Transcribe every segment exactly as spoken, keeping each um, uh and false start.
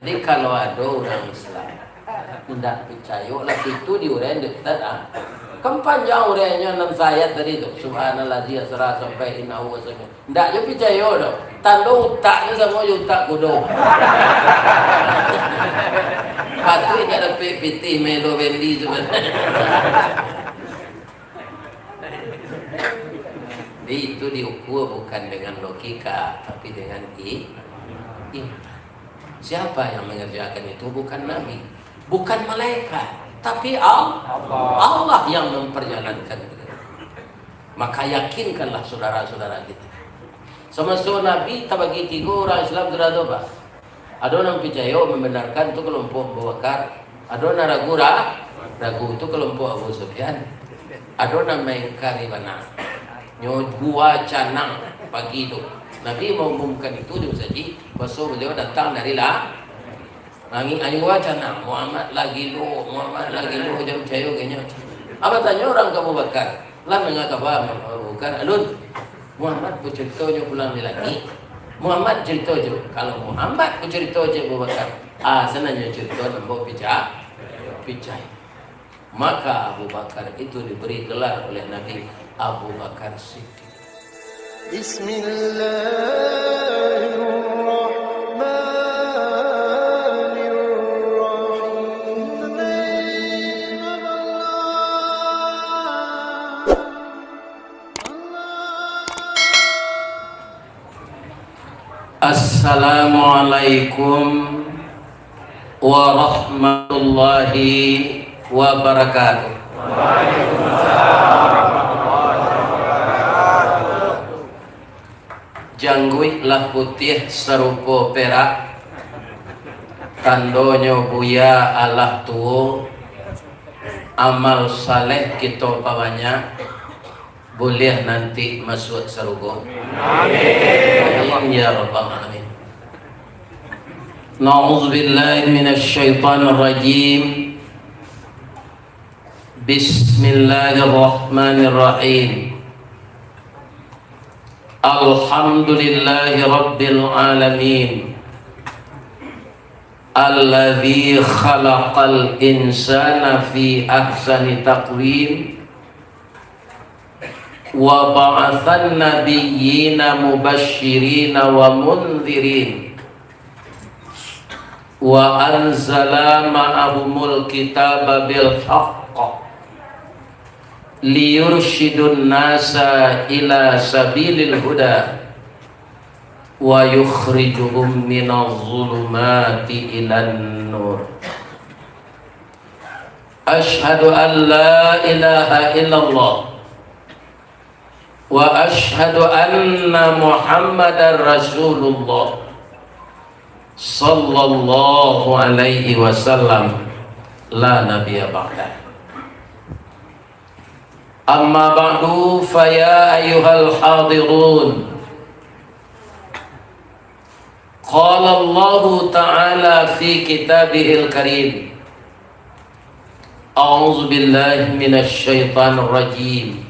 Jadi, kalau ado urang Islam indak picayo, lah itu di urang dekat, ah. Kan panjang uraiannyo nan saayat tadi tu, "Subhanallazi asra" sampai "Innahu huwas samiu." Ndak jo picayo doh. Tando utaknyo samo jo utak kudo. Patuik ndak dapek pitih melo bendi tu. Jadi itu diukur bukan dengan logika, tapi dengan i-, iman. Siapa yang mengerjakan itu? Bukan Nabi, bukan malaikat, tapi Al-, Allah yang memperjalankan. Maka yakinkanlah saudara-saudara kita. Samaso Nabi tabagi tigo urang Islam sudah tu, Pak. Ado nan picayo, membenarkan, tu kelompok Abu Bakar. Ado nan ragu, ra-, ragu, tu kelompok Abu Sufyan. Ado nan maingkari bana. Nyo buah canang pagi tu. Nabi maumumkan itu di masajik, paso baliau datang dari la-, Langik ayu acan nah, Muhammad lah gilo, Muhammad lah gilo, jan picayo ka inyo. Apo tanyo urang ka Abu Bakar, "Lah danga kaba Abu Bakar, alun? Muhammad bacarito nyo pulang di langik. Muhammad carito jo. Kalau Muhammad bacarito jo Abu Bakar, ah, sananyo carito nan ambo pica-, picayo." Maka Abu Bakar itu diberi gelar oleh Nabi Abu Bakar Siddiq. Bismillahirrahmanirrahim. Assalamualaikum warahmatullahi wabarakatuh. Jangguik lah putiah sarupo perak, tandonyo buya alah tuo, amal saleh kito pabanyak, buliah nanti masuak sarugo. Amin. Ya Rabbal Alamin. Na'udzubillahi minasyaitonirrajim. Bismillahirrahmanirrahim. Alhamdulillahi Rabbil Alamin. Alladzi khalaqal insana fi ahsani taqwim. Wa ba'atsan nabiyyina mubasysyirina wa mundhirin. Wa anzala ma'ahumul kitaba bil haqq. Liyursyidun nasa ila sabilil huda. Wa yukhrijuhum minaz zulumati ilan nur. Asyhadu an la ilaha illallah. Wa asyhadu anna Muhammadar Rasulullah. Sallallahu alaihi wasallam. La nabiyya ba'dah. Amma ba'du, fa ya ayyuhal hadirun. Qala Allahu ta'ala fi kitabihil karim. A'udzu billahi minasy syaithanir rajim.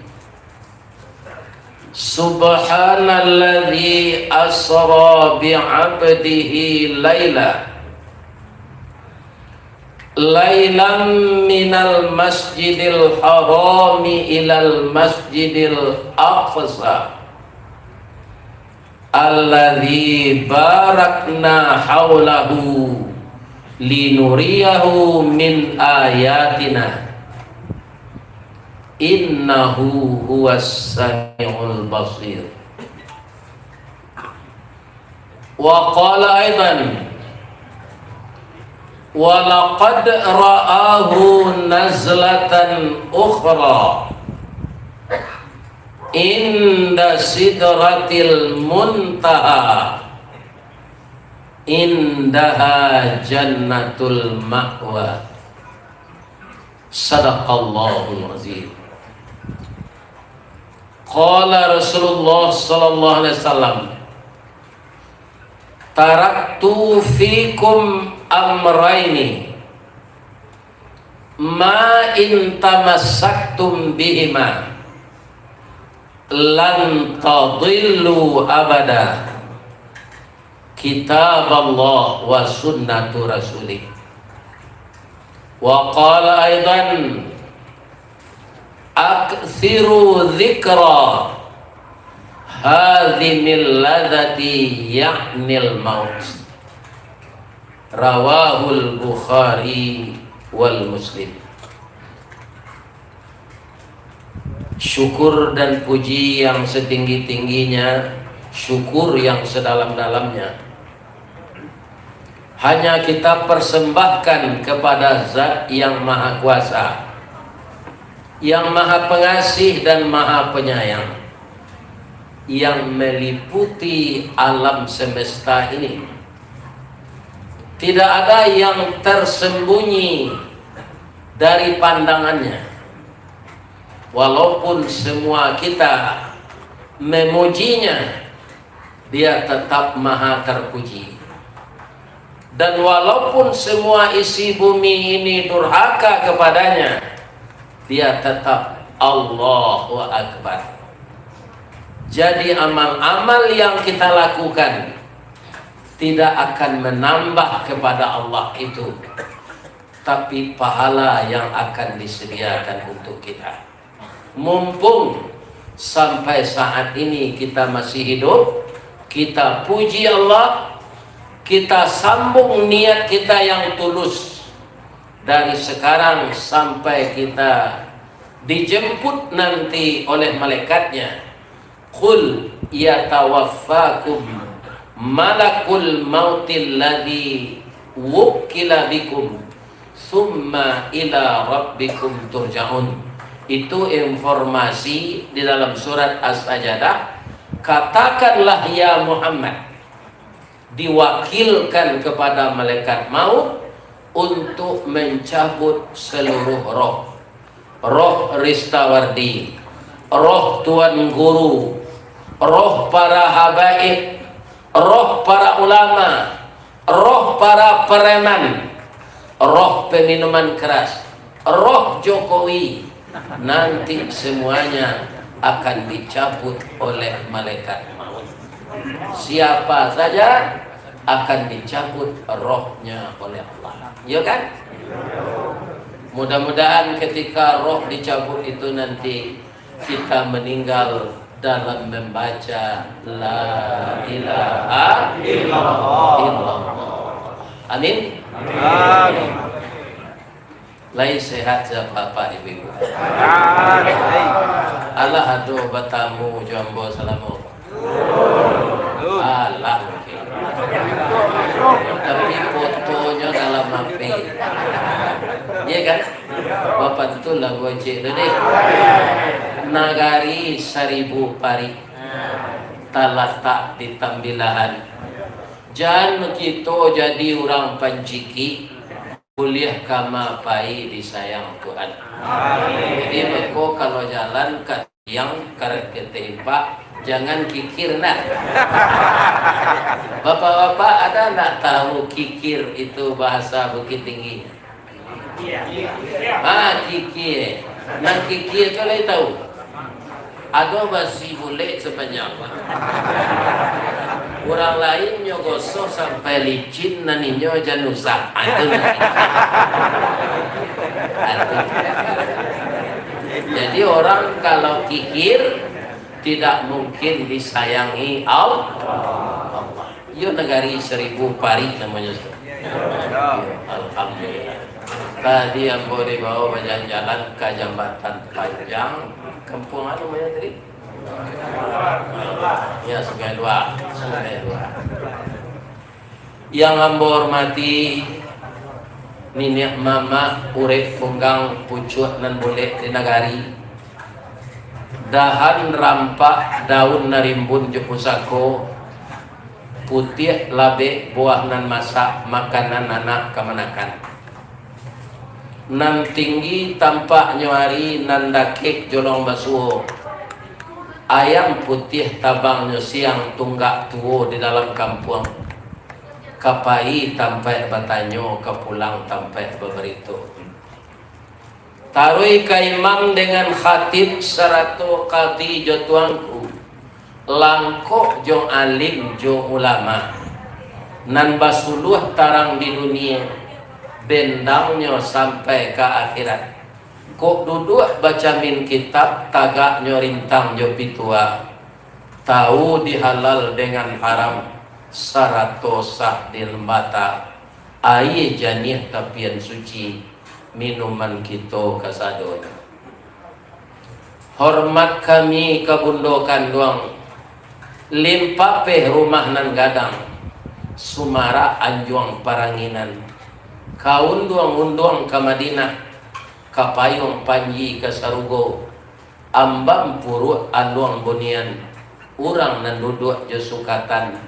Subhanalladzi asra bi 'abdihi laila. Lailam minal masjidil harami ilal masjidil aqsa. Alladzi barakna haulahu linuriyahu min ayatina. Innahu huwas samiul basir. Wa qala aidan, wa laqad ra'ahu nazlatan ukhra inda sidratil muntaha, indaha jannatul ma'wa. Sadaqallahul azim. Qala Rasulullah sallallahu alaihi wasallam, "Taraktu fikum amraini, ma in tamassaktum bihima, lan tadillu abada." Kitab Allah wa sunnatu rasulih. Wa qala aidan, "Aktsiru dzikra hadzimil ladzati ya'nil maut." Rawahul Bukhari wal Muslim. Syukur dan puji yang setinggi-tingginya, syukur yang sedalam-dalamnya, hanya kita persembahkan kepada Zat yang Maha Kuasa, yang Maha Pengasih dan Maha Penyayang, yang meliputi alam semesta ini. Tidak ada yang tersembunyi dari pandangannya. Walaupun semua kita memujinya, Dia tetap Maha Terpuji. Dan walaupun semua isi bumi ini durhaka kepada-Nya, Dia tetap Allahu Akbar. Jadi, amal-amal yang kita lakukan tidak akan menambah kepada Allah itu, tapi pahala yang akan disediakan untuk kita. Mumpung sampai saat ini kita masih hidup, kita puji Allah, kita sambung niat kita yang tulus dari sekarang sampai kita dijemput nanti oleh malaikatnya. "Qul yatawaffakum malakul mautil ladzi wukkila bikum, tsumma ila rabbikum turja'un." Itu informasi di dalam surat As-Sajadah. Katakanlah, ya Muhammad, diwakilkan kepada malaikat maut untuk mencabut seluruh roh. Roh Ristawardi, roh Tuan Guru, roh para habaib, roh para ulama, roh para preman, roh peminuman keras, roh Jokowi, nanti semuanya akan dicabut oleh malaikat maut. Siapa saja akan dicabut rohnya oleh Allah. Ya kan? Mudah-mudahan ketika roh dicabut itu nanti kita meninggal dalam membaca La ilaha illallah. Amin. Amin. Lai sehat se bapak ibu-ibu? Alah, ado batamu jo ambo salamo ko. Alah, mungkin. Tapi fotonyo dalam H P. Iya kan? Bapak tu lah gojek tu deh. Nagari Saribu Parik talatak di Tambilahan. Jan kito jadi urang pancikik, buliah kama pai disayang Tuhan. Jadi, mako kalau jalan ka siang, karek ketek impak, jangan kikir nah. Bapak-bapak, ada ndak tahu kikir itu bahasa Bukittinggi? Ah, kikie. Nan kikie tu lai tahu? Ado basi bulek sapanjang. Urang lain nyo gosok sampai licin, nan inyo jan usah. Ah, itu nan kikie. Ah, itu. Jadi, orang kalau kikir, tidak mungkin disayangi Allah. Iyo, nagari Saribu Parik namonyo. Alhamdulillah. Tadi ambo dibawa bajalan-jalan ka Jambatan Panjang, kampuang anu namonyo tadi? Ya, Sungai Dua. Sungai Dua. Yang ambo hormati niniak mamak, urek punggang, pucuak nan bulek di nagari, dahan rampak, daun nan rimbun jo pusako, putiak labek, buah nan masak, makanan anak kamanakan. Nan tinggi tampaknyo ari, nan dakek jolong basuo. Ayam putiah tabangnyo siang, tunggak tuo di dalam kampuang. Ka pai tampaik batanyo, ka pulang tampaik babarito. Taruih ka imam dengan khatib sarato kadi jo tuanku, langkok jo alim jo ulama. Nan basuluah tarang di dunia, bendangnyo sampai ka akhirat. Kok duduak bacamin kitab, tagaknyo rintang jo pitua. Tahu di halal dengan haram, sarato sah di lambata. Aia janiah tapian suci, minuman kito kasadonyo. Hormat kami ka bundo kanduang, Limpapeh rumah nan gadang, sumarak anjuang paranginan, ka unduang-unduang ka Madinah, ka payuang panji ka sarugo, ambam puruak aluang bunian, urang nan duduak jo sukatan,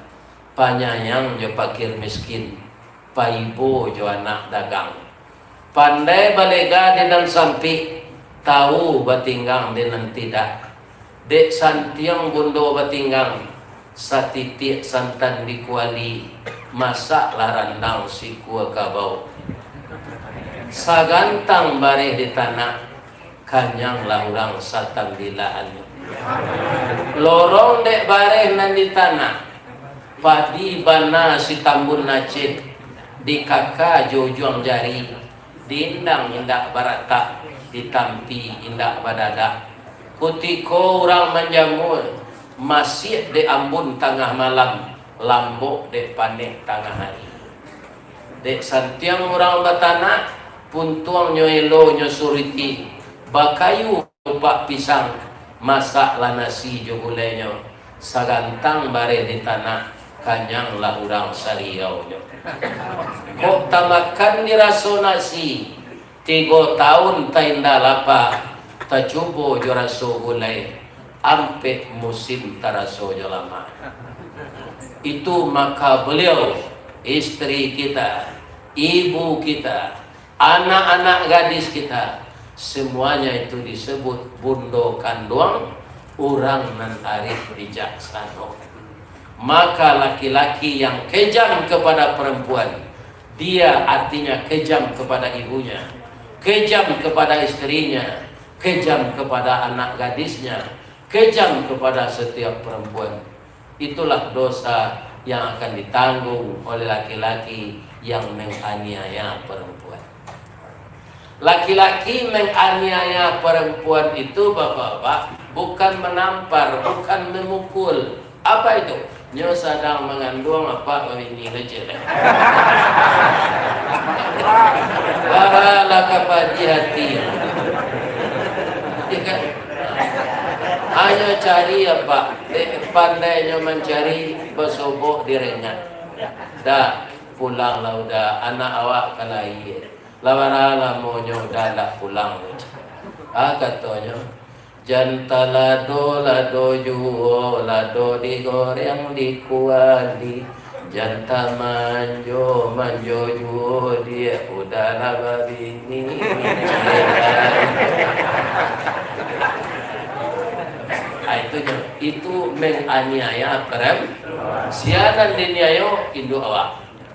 panyayang jo pakir miskin, paibo jo anak dagang. Pandai balega di nan sampik, tahu batinggang di nan tidak. Dek santiang bundo batinggang, satitiak santan di kuali, masaklah randang sikua kabau. Sagantang bareh di tanak, kanyanglah urang satambilaan. Lorong dek bareh nan di tanak, padi bana sitambun nacin, dikaka jo ujuang jari, diindang indak baratak, ditampi indak badadak. Kutiko urang manjamua, masiak dek ambun tangah malam, lambok dek paneh tangah ari. Dek santiang urang batanak, puntuangnyo elonyo suriti, bakayu upak pisang, masaklah nasi jo gulainyo, sagantang bareh di tanak, kanyanglah urang sariaunyo. Kok tamakan diraso nasi, tigo taun tainda lapa, tacubo jo raso gulai, ampek musim taraso jo lamak. Itu maka beliau, istri kita, ibu kita, anak-anak gadis kita, semuanya itu disebut bundo kanduang, urang nan arif bijaksano. Maka laki-laki yang kejam kepada perempuan, dia artinya kejam kepada ibunya, kejam kepada istrinya, kejam kepada anak gadisnya, kejam kepada setiap perempuan. Itulah dosa yang akan ditanggung oleh laki-laki yang menganiaya perempuan. Laki-laki menganiaya perempuan itu, bapak-bapak, bukan menampar, bukan memukul. Apa itu? Nyo sadang manganduang apak babini kecil. Baralah ka padi hati. Ya kan? Hanyo cari apak, dek pandainyo mancari, basobok direngat. Dah, pulanglah uda, anak awak ka lahia. Lah bara lamonyo uda ndak pulang. Ah, katonyo, "Jan talado, lado juo, lado digoreng di kuali. Jan tamanjo, manjo juo, dek uda lah babini." Ah, itu nyo, itu menganiaya perempuan. Sia nan diniayo, induak awak,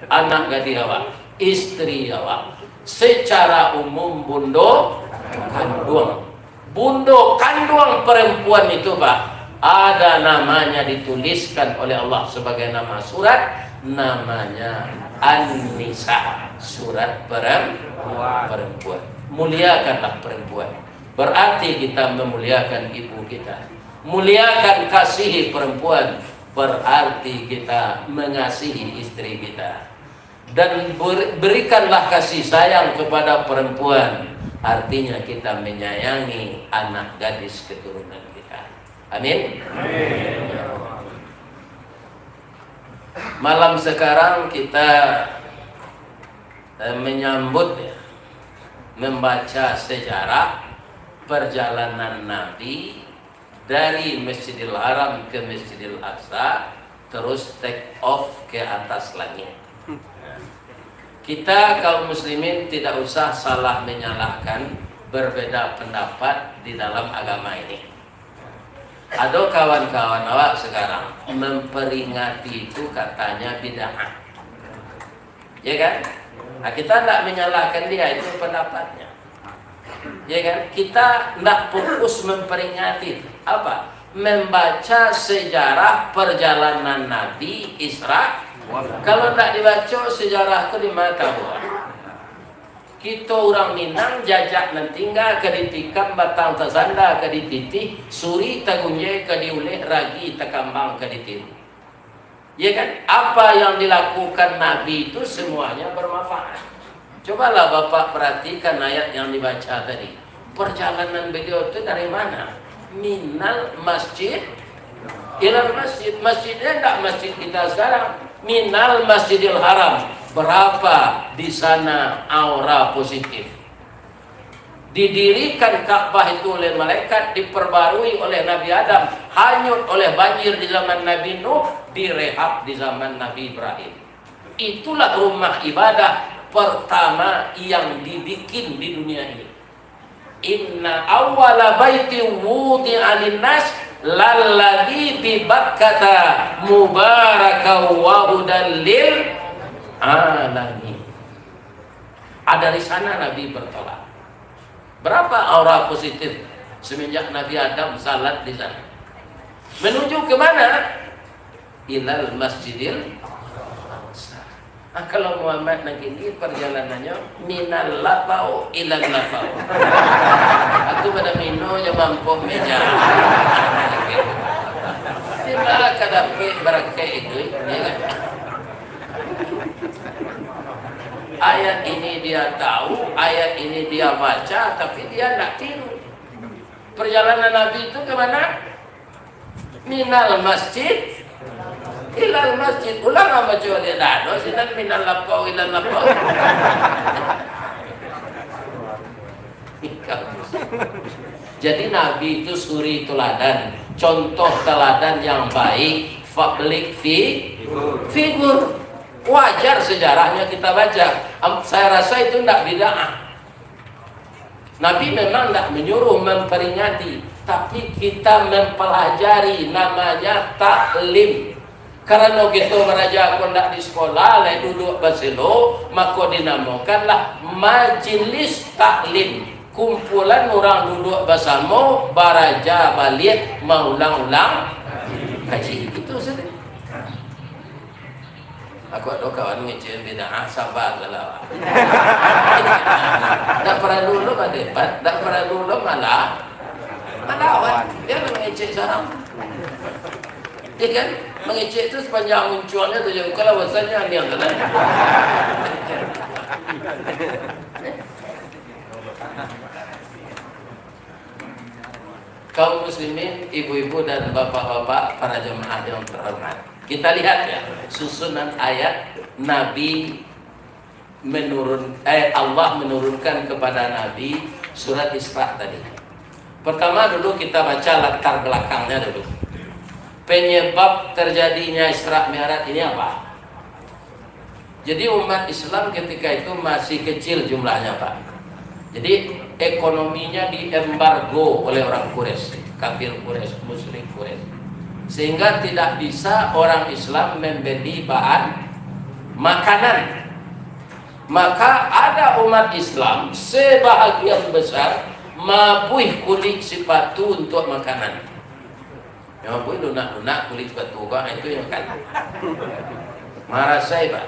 anak gadih awak, istri awak, secara umum bundo kanduang. Bundo kanduang perempuan itu, Pak, ada namanya dituliskan oleh Allah sebagai nama surat, namanya An-Nisa, surat perem-, perempuan. Muliakanlah perempuan. Berarti kita memuliakan ibu kita. Muliakan, kasihi perempuan, berarti kita mengasihi istri kita. Dan ber-, berikanlah kasih sayang kepada perempuan, artinya kita menyayangi anak gadis keturunan kita. Amin. Malam sekarang kita, eh, menyambut, ya, membaca sejarah perjalanan Nabi dari Masjidil Haram ke Masjidil Aqsa, terus take off ke atas langit. Kita kaum muslimin tidak usah salah menyalahkan, berbeda pendapat di dalam agama ini. Ado kawan-kawan awak sekarang memperingati itu katanya bid'ah. Ya kan? Nah, kita ndak menyalahkan dia, itu pendapatnya. Ya kan? Kita ndak fokus memperingati itu. Apa? Membaca sejarah perjalanan Nabi Isra Kalau ndak dibaco sejarah tu di ma tahu? Kito urang Minang, jajak nan tingga ka ditikam, batang tasanda ka dititih, suri tagunjai ka diuleh, ragi takambang ka ditiru. Ya kan? Apa yang dilakukan Nabi itu semuanya bermanfaat. Cobalah Bapak perhatikan ayat yang dibaca tadi. Perjalanan beliau itu dari mana? Minal masjid ilal masjid. Masjidnya ndak masjid kita sekarang. Minal Masjidil Haram. Berapa di sana aura positif? Didirikan Ka'bah itu oleh malaikat, diperbarui oleh Nabi Adam, hanyut oleh banjir di zaman Nabi Nuh, direhab di zaman Nabi Ibrahim. Itulah rumah ibadah pertama yang dibikin di dunia ini. Inna awwala baiti wudi'a linnas lalladzi bi Bakkata mubarakau wa hudan lil alamin. Ah, dari sana Nabi bertolak. Berapa aura positif semenjak Nabi Adam salat di sana? Menuju ke mana? Ilal Masjidil Aqsa. Ah, kalau Muhammad nan kini perjalanannya minal lapau ilal lapau. Aku pada mino je mampu meja. Sila ka dapik barakat itu, ya kan? Ayat ini dia tahu, ayat ini dia baca, tapi dia ndak tiru. Perjalanan Nabi itu ke mana? Minal masjid ilal masjid. Ulang lah baco, dia dah ada sinan minal lapau ilal lapau. Jadi Nabi itu suri teladan, contoh teladan yang baik, public fi-, figure. Wajar sejarahnya kita baca. Am-, saya rasa itu ndak bid'ah. Nabi memang ndak menyuruh memperingati, tapi kita mempelajari, namanya taklim. Karano kito baraja ko ndak di sikola, lai duduak baselo, mako dinamokanlah majelis taklim. Kumpulan urang duduak basamo, baraja baliak, maulang-ulang kaji. Itu saja. Aku ado kawan ngecek bid'ah, sabar lah. Ndak paralu lo badebat, ndak paralu lo malah malawan. Dia mangecek sarang. Ya kan? Mangecek tu sepanjang muncuannya tu je, kalau bahasanya aneh kan. Kaum muslimin, ibu-ibu dan bapak-bapak, para jemaah yang terhormat. Kita lihat ya, susunan ayat Nabi menurun, eh, Allah menurunkan kepada Nabi surat Isra tadi. Pertama dulu kita baca latar belakangnya dulu. Penyebab terjadinya Isra Mi'raj ini apa? Jadi umat Islam ketika itu masih kecil jumlahnya, Pak. Jadi ekonominya diembargo oleh orang Quraisy, kafir Quraisy, musyrik Quraisy. Sehingga tidak bisa orang Islam membeli bahan makanan. Maka ada umat Islam sebahagian besar mabuih kulik sipatu untuk makanan. Yang apa lunak-lunak kulik sepatu kau, itu yang kan. Marasai, Pak.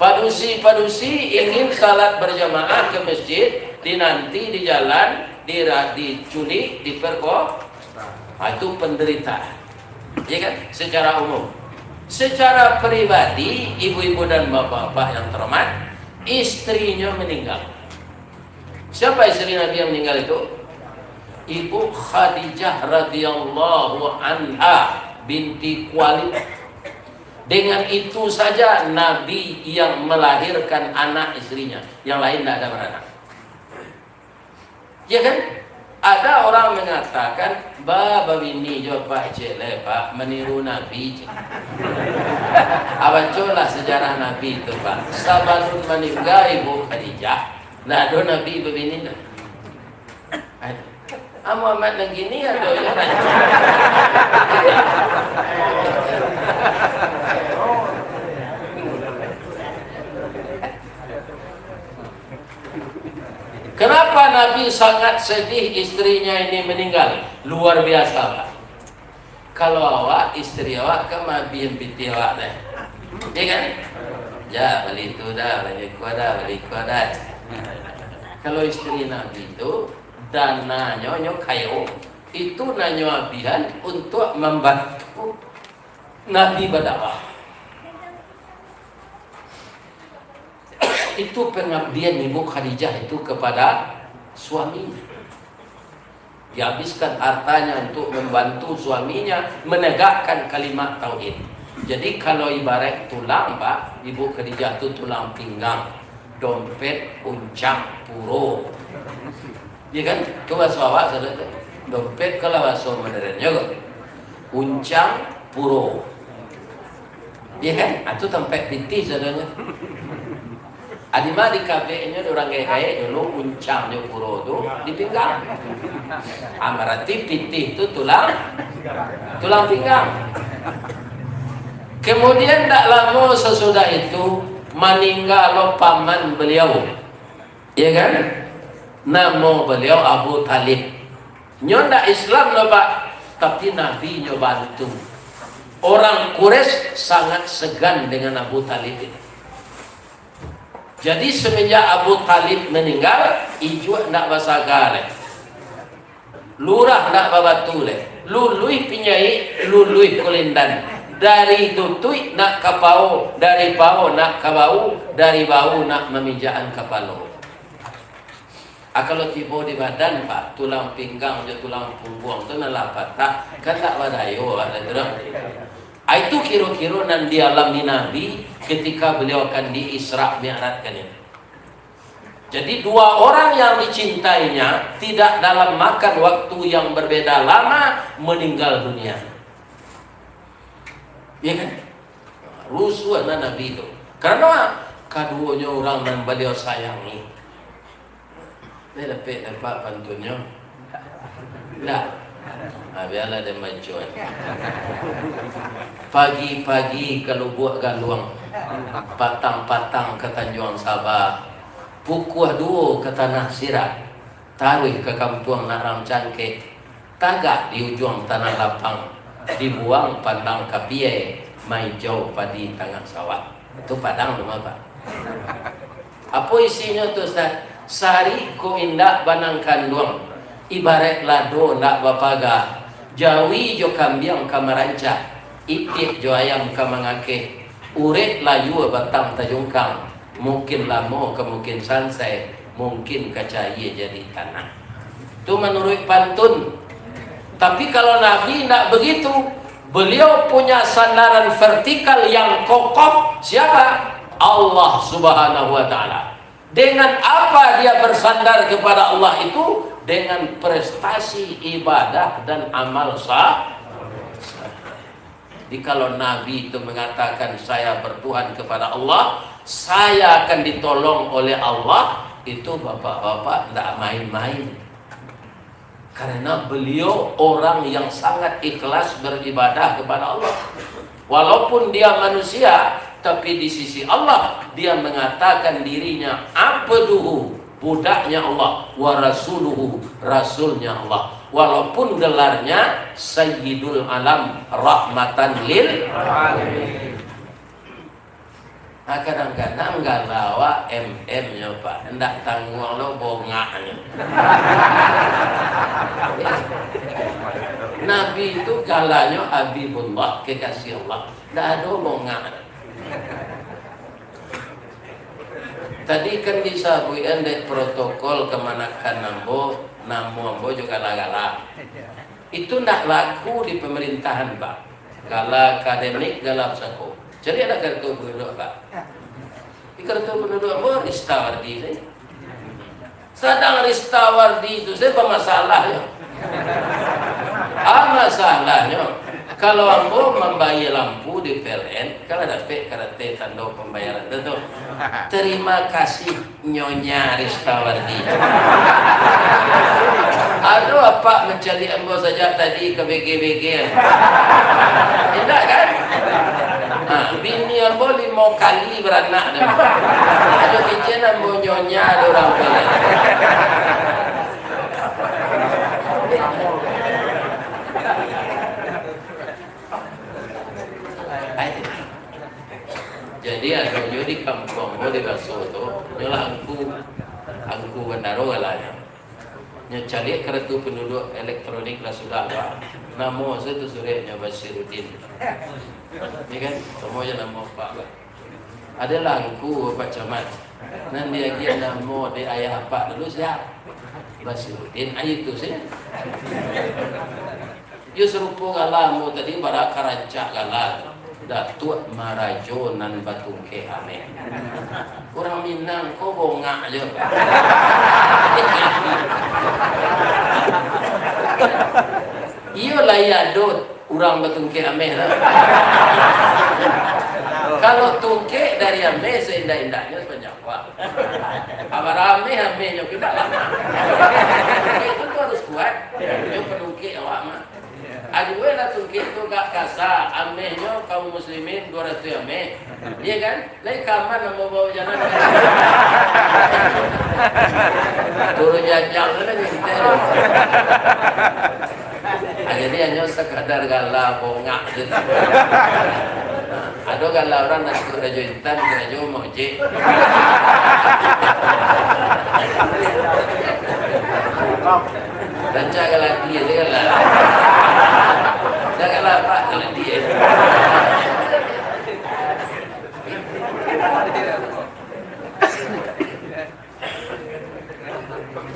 Padusi-padusi ingin salat berjamaah ke masjid, dinanti di jalan, dira-, diculik, diperko-, ah, itu penderitaan. Ya kan? Secara umum. Secara pribadi, ibu-ibu dan bapak-bapak yang terhormat, istrinya meninggal. Siapa istri Nabi yang meninggal itu? Ibu Khadijah radhiyallahu anha binti Khuwailid. Dengan itu saja Nabi yang melahirkan anak istrinya, yang lain tidak ada beranak. Ya kan? Ada orang mengatakan, "Ba, babini jo Pak cek le, Pak, meniru Nabi cek." Abacolah sejarah Nabi itu, Pak. Sabalun maningga Ibu Khadijah, ndak ado Nabi babini dah. Aduh. Ah, Muhammad nan kini ado yo rancak. Kenapa Nabi sangat sedih istrinya ini meninggal? Luar biasa, Pak. Kalau awak, istri awak kan mabian pitih awak teh. Iya kan? Ya, bali itu dah, bali iko dah, bali iko dah. Kalau istri Nabi itu, dananyo, nyo kayo, itu nanyo abihan untuk mambantu Nabi badakwah. Itu pangabdian Ibu Khadijah itu kepada suaminya. Dihabiskan hartanya untuk membantu suaminya menegakkan kalimat tauhid. Jadi, kalau ibarat tulang, Pak, Ibu Khadijah tu tulang pinggang, dompet, uncang, puro. Ya kan? Itu bahaso awak sajo tu. Dompet kalau bahaso modernnya kok. Uncang, puro. Ya kan? Ah, tu tampek pitih saudara. Adima di kabeknyo di urang gaek-gaek dulu, uncang jo puro tu di pinggang. Ah, berarti pitih tu tulang, tulang pinggang. Kemudian tak lama sesudah itu, maningga lo paman beliau. Ya kan? Namo beliau Abu Talib. Nyo ndak Islam lo, Pak, tapi Nabi nyo bantu. Orang Quraisy sangat segan dengan Abu Talib ini. Jadi, semenjak Abu Talib meninggal, ijuak ndak basaga lai. Lurah ndak babatu lai. Luluih pinyaik, luluih kulindan. Dari tutuik nak ka pao, dari pao nak ka bau, dari bau nak mamijakan kapalo. Ah, kalau tibo di badan, Pak, tulang pinggang jo tulang pungguang tu nan lah patah, kan tak badayo, Pak, tu dah. Ah, itu kiro-kiro nan dialami Nabi ketika beliau akan di-Isra Mi'rajkan itu. Jadi, dua orang yang dicintainya tidak dalam makan waktu yang berbeda lama meninggal dunia. Ya kan? Rusuah lah Nabi tu. Karena kaduonyo urang nan baliau sayangi. Ndak dapek dapek pantunnyo. Ndak. Ah, bialah den baco. Pagi-pagi ka Lubuak Galuang, patang-patang ka Tanjuang Saba, pukua duo ka Tanah Sirak, taruih ka Kampuang Narang Cangkek, tagak di ujuang tanah lapang, dibuang pandang ka piai, maijau padi tangah sawah. Tu Padang tu mah, Pak. Apo isinyo tu, Ustaz? Sari ko indak banang kanduang, ibaraik lado ndak bapaga, jawi jo kambiang ka marancak, itik jo ayam ka mangakeh, urek layua batang tajungkang, mungkin lamo ka mungkin sansai, mungkin ka cayia jadi tanah. Tu manuruik pantun. Tapi kalau Nabi ndak begitu, beliau punya sandaran vertikal yang kokoh. Siapa? Allah Subhanahu wa Ta'ala. Dengan apa dia bersandar kepada Allah itu? Dengan prestasi ibadah dan amal sa-, Jadi, kalau Nabi itu mengatakan, "Saya bertuhan kepada Allah, saya akan ditolong oleh Allah," itu bapak-bapak ndak main-main. Karena beliau orang yang sangat ikhlas beribadah kepada Allah. Walaupun dia manusia, tapi di sisi Allah, dia mengatakan dirinya abduhu, budaknya Allah, wa rasuluhu, rasulnya Allah. Walaupun gelarnya Sayyidul Alam, rahmatan lil alamin. Nah, kadang-kadang gala awak M M nyo, Pak, ndak tangguang lo bongaknyo. Nabi itu galanyo Habibullah, kekasih Allah. Ndak ado bongak. Tadi kan disabuikan dek protokol kamanakan ambo, namo ambo jo gala-gala. Itu ndak laku di pemerintahan, Pak. Gala akademik, gala pusako. Cari anak kartu penduduk, Pak. Di kartu penduduk ambo, Ristawardi saja. Sadang Ristawardi tu saja pamasalah nyo. Ah, masalah nyo, kalau ambo mambayia lampu di P L N, kalau dapek karate tando pambayaran tu, tu. Terima kasih, Nyonya Ristawardi. Aduh, apak mancaliak ambo sajak tadi ka B G-B G. Indak kan? Ha, bini ambo limo kali baranak tu. Aduh, kecek ambo nyonya ada urang tu. Jadi, ado nyo di kampuang ko di Baso tu, nyo lah angku, angku bandaro galanyo. Nyo caliak kartu penduduk elektronik lah sudah, Pak. Namo sajo tu surek nyo Basiruddin. Yo kan? Samo jo namo Pak, Pak. Ado lah angku Pak Camat. Nan diagiah namo dek ayah Apak dulu sia? Basiruddin, ah, itu sajo. Yo sarupo gala ambo tadi, bara ka rancak gala tu. Datuak Marajo nan batungkek ameh. Urang Minang ko bongak jo. Iyo lah, iyo ado urang batungkek ameh lah. Kalau tungkek dari ameh, saindak-indaknyo sapanjang Wah. Abah rameh, ameh nyo kito lah. Itu tu harus kuat. Nyo panungkek awak mah. Aduh, lah tungkek tu agak kasa, ameh nyo kaum muslimin duo ratuih ameh. Iyo kan? Lai ka aman ambo bawa jalan. Turun janjang tu lah nyo kito tu. Ah, jadi hanyo sakadar gala bongak je. Ado gala urang nak karajo intan, karajo mojek. Rancak gala dia je gala. Rancak gala apa? Gala dia.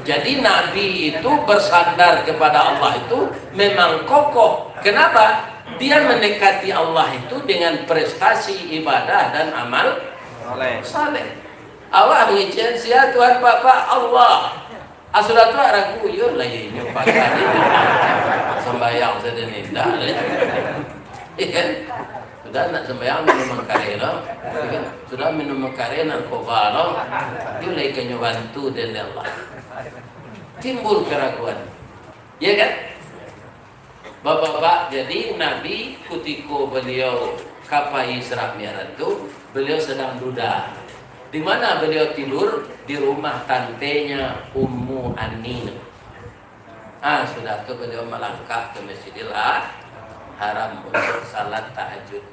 Jadi Nabi itu bersandar kepada Allah itu memang kokoh. Kenapa? Dia mendekati Allah itu dengan prestasi ibadah dan amal Saleh. Saleh. Awak mangecek sia Tuhan Bapak? Allah. Ah, sudah tu ragu, yo lah, yo inyo pakai. Sambayang sajo ni, indak lah. Iyo kan? Sudah nak sambayang minum mangkareh lo. Iyo kan? Sudah minum mangkareh, narkoba lo. Yo lah ikannyo bantu dek Allah. Timbul keraguan. Iyo kan? Bapak-bapak, jadi Nabi kutiko baliau ka pai Isra Mi'raj tu, baliau sadang duda. Di mana baliau tidur? Di rumah tantenya Ummu Ani. Ah, sudah tu baliau malangkah ka Masjidil Ha-, Haram untuk salat tahajud.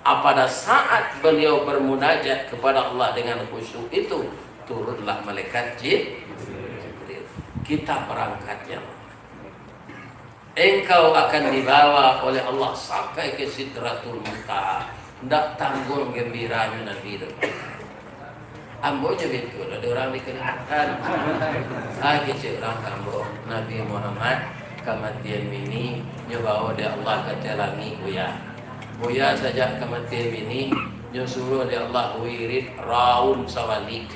Ah, pada saat baliau bermunajat kepada Allah dengan khusyuk itu, turunlah malaikat Jib-, Jibril. Kita perangkatnya. Engkau akan dibawa oleh Allah sampai ke Sidratul Muntaha. Ndak tangguang gambiranyo Nabi tu. Ambo nyo betul, ado urang dikaliatan. Ah, kecek urang ka ambo, Nabi Muhammad kamatian bini, nyo bawa dek Allah ka ateh langik, Buya. Buya sajak kamatian bini, nyo suruh dek Allah wirid raun sawalik.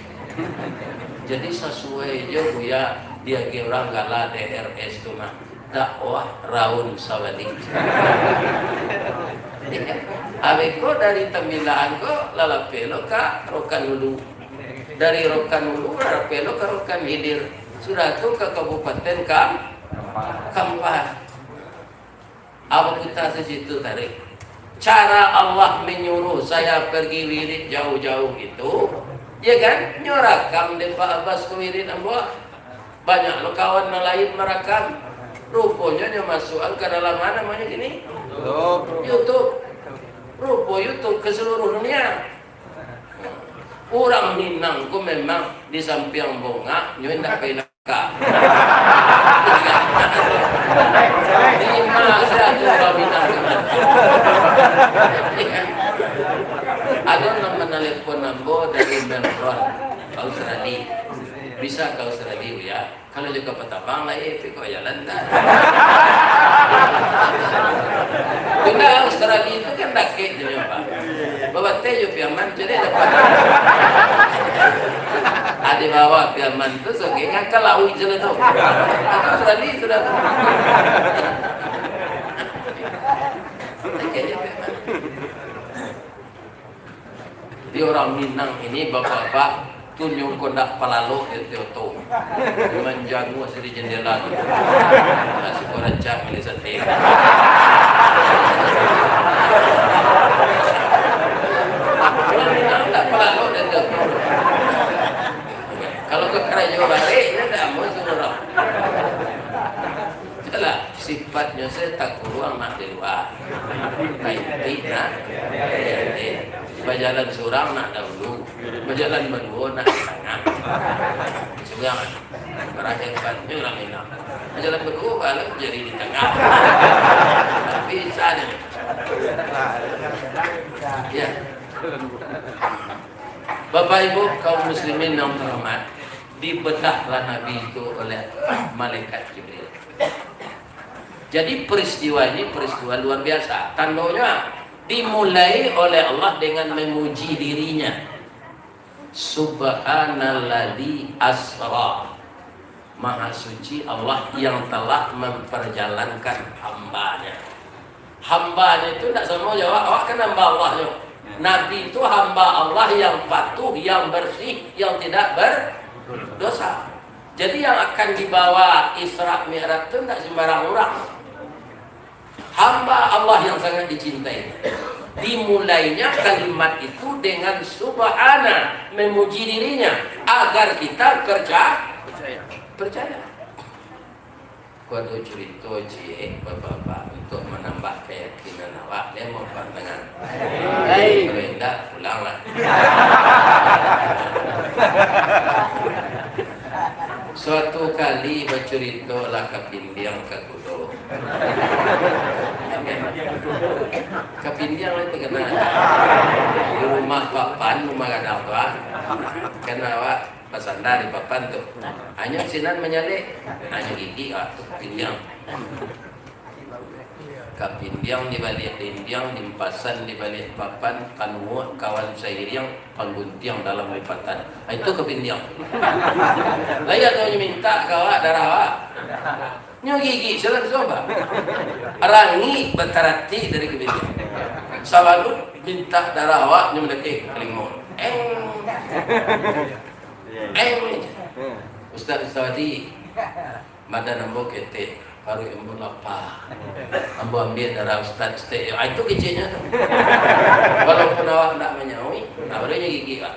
Jadi sasuai jo Buya diagiah urang gala D R S tu mah. Dakwah raun sawalik. Abih ko dari Tambilaan ko lalapeh lo ka Rokan Ulu. Dari Rokan Ulu lalapeh lo ka Rokan Hilir. Sudah tu ka Kabupaten Kam-, Kampar. Apo kita di situ tadi? Cara Allah menyuruh saya pergi wirid jauh-jauh itu, ya kan? Nyo rakam dek Pak Abbas ko wirid ambo. Banyak lo kawan nan lain marakam. Ruponyo nyo masuakan ka dalam, ma namonyo kini? YouTube. YouTube. Rupo YouTube ka saluruah dunia. Urang Minang ko memang di sampiang bongak, nyo indak pai ka. Di ma sajo urang Minang ko. Ado nan manalepon ambo dari Melbourne, Australia. Bisa ka Australia, ya? Kalau jo kapal tabang lai, tapi kok jalan tak? Pindah Australia tu kan dakek je, Pak. Babatai jo Piaman, jadi dapat. Adi bawa Piaman tu, soge ngangka lauik je lah tu. Australia sudah tu. Dakek je Piaman. Jadi urang Minang ini, bapak-bapak, tunyung kondak palalok di Tioto. Manjanguah siri jendela tu. Nah, suko rancak mali sate. Urang Minang tak palalok di Tioto. Kalau ka karajo barek, nyo tak mau suruh urang. Itulah sifatnyo sajo takuruang nak di lua. Ka inti nak di ateh. Bajalan surang nak dahulu, bajalan baduo nak di tangah. Surang, barang hebat ni urang Minang. Bajalan baduo, kalau jadi di tangah. Tapi bisa ni. Ya. Bapak Ibu kaum muslimin yang terhormat, dibedahlah Nabi itu oleh malaikat Jibril. Jadi peristiwa ini peristiwa luar biasa. Tandonya dimulai oleh Allah dengan memuji dirinya. Subhanalladzi asra. Maha suci Allah yang telah memperjalankan hambanya. Hambanya itu ndak samo jo awak, awak kan hamba Allah jo. Nabi itu hamba Allah yang patuh, yang bersih, yang tidak berdosa. Jadi yang akan dibawa Isra Mi'raj itu ndak sembarang orang. Hamba Allah yang sangat dicintai. Dimulainya kalimat itu dengan subhana, memuji dirinya, agar kita percaya. Percaya. Kok ado curito ciek, bapak-bapak, untuk manambah kayakinan awak, den mau pandangan. Kalau indak, pulanglah. Suatu kali bacurito lah kapindiang ka kudo. Kapindiang lah terkenal. Di rumah papan, rumah gadang tu, ah. Kan awak basanda di papan tu. Hanyo sinan manyalek, hanyo gigik, ah, tu kapindiang. Kapindiang di baliak dindiang, dimpasan di baliak papan, kanuak kawan sairiang, pangguntiang dalam lipatan. Ah, itu kapindiang. Lah iyo tu nyo mintak ka awak darah awak. Nyo gigik salah tu apa? Rangik bataratik dari kapindiang. Sabalut mintak darah awak, nyo mandakek ka talingo. Eng. Eng. Ustaz Ustaz Wadi. Badan ambo ketek, paruik ambo lapa. Ambo ambiak darah ustaz saketek. Ah, itu keceknyo tu. Walaupun awak ndak manyaui, nah, baru nyo gigik, Pak.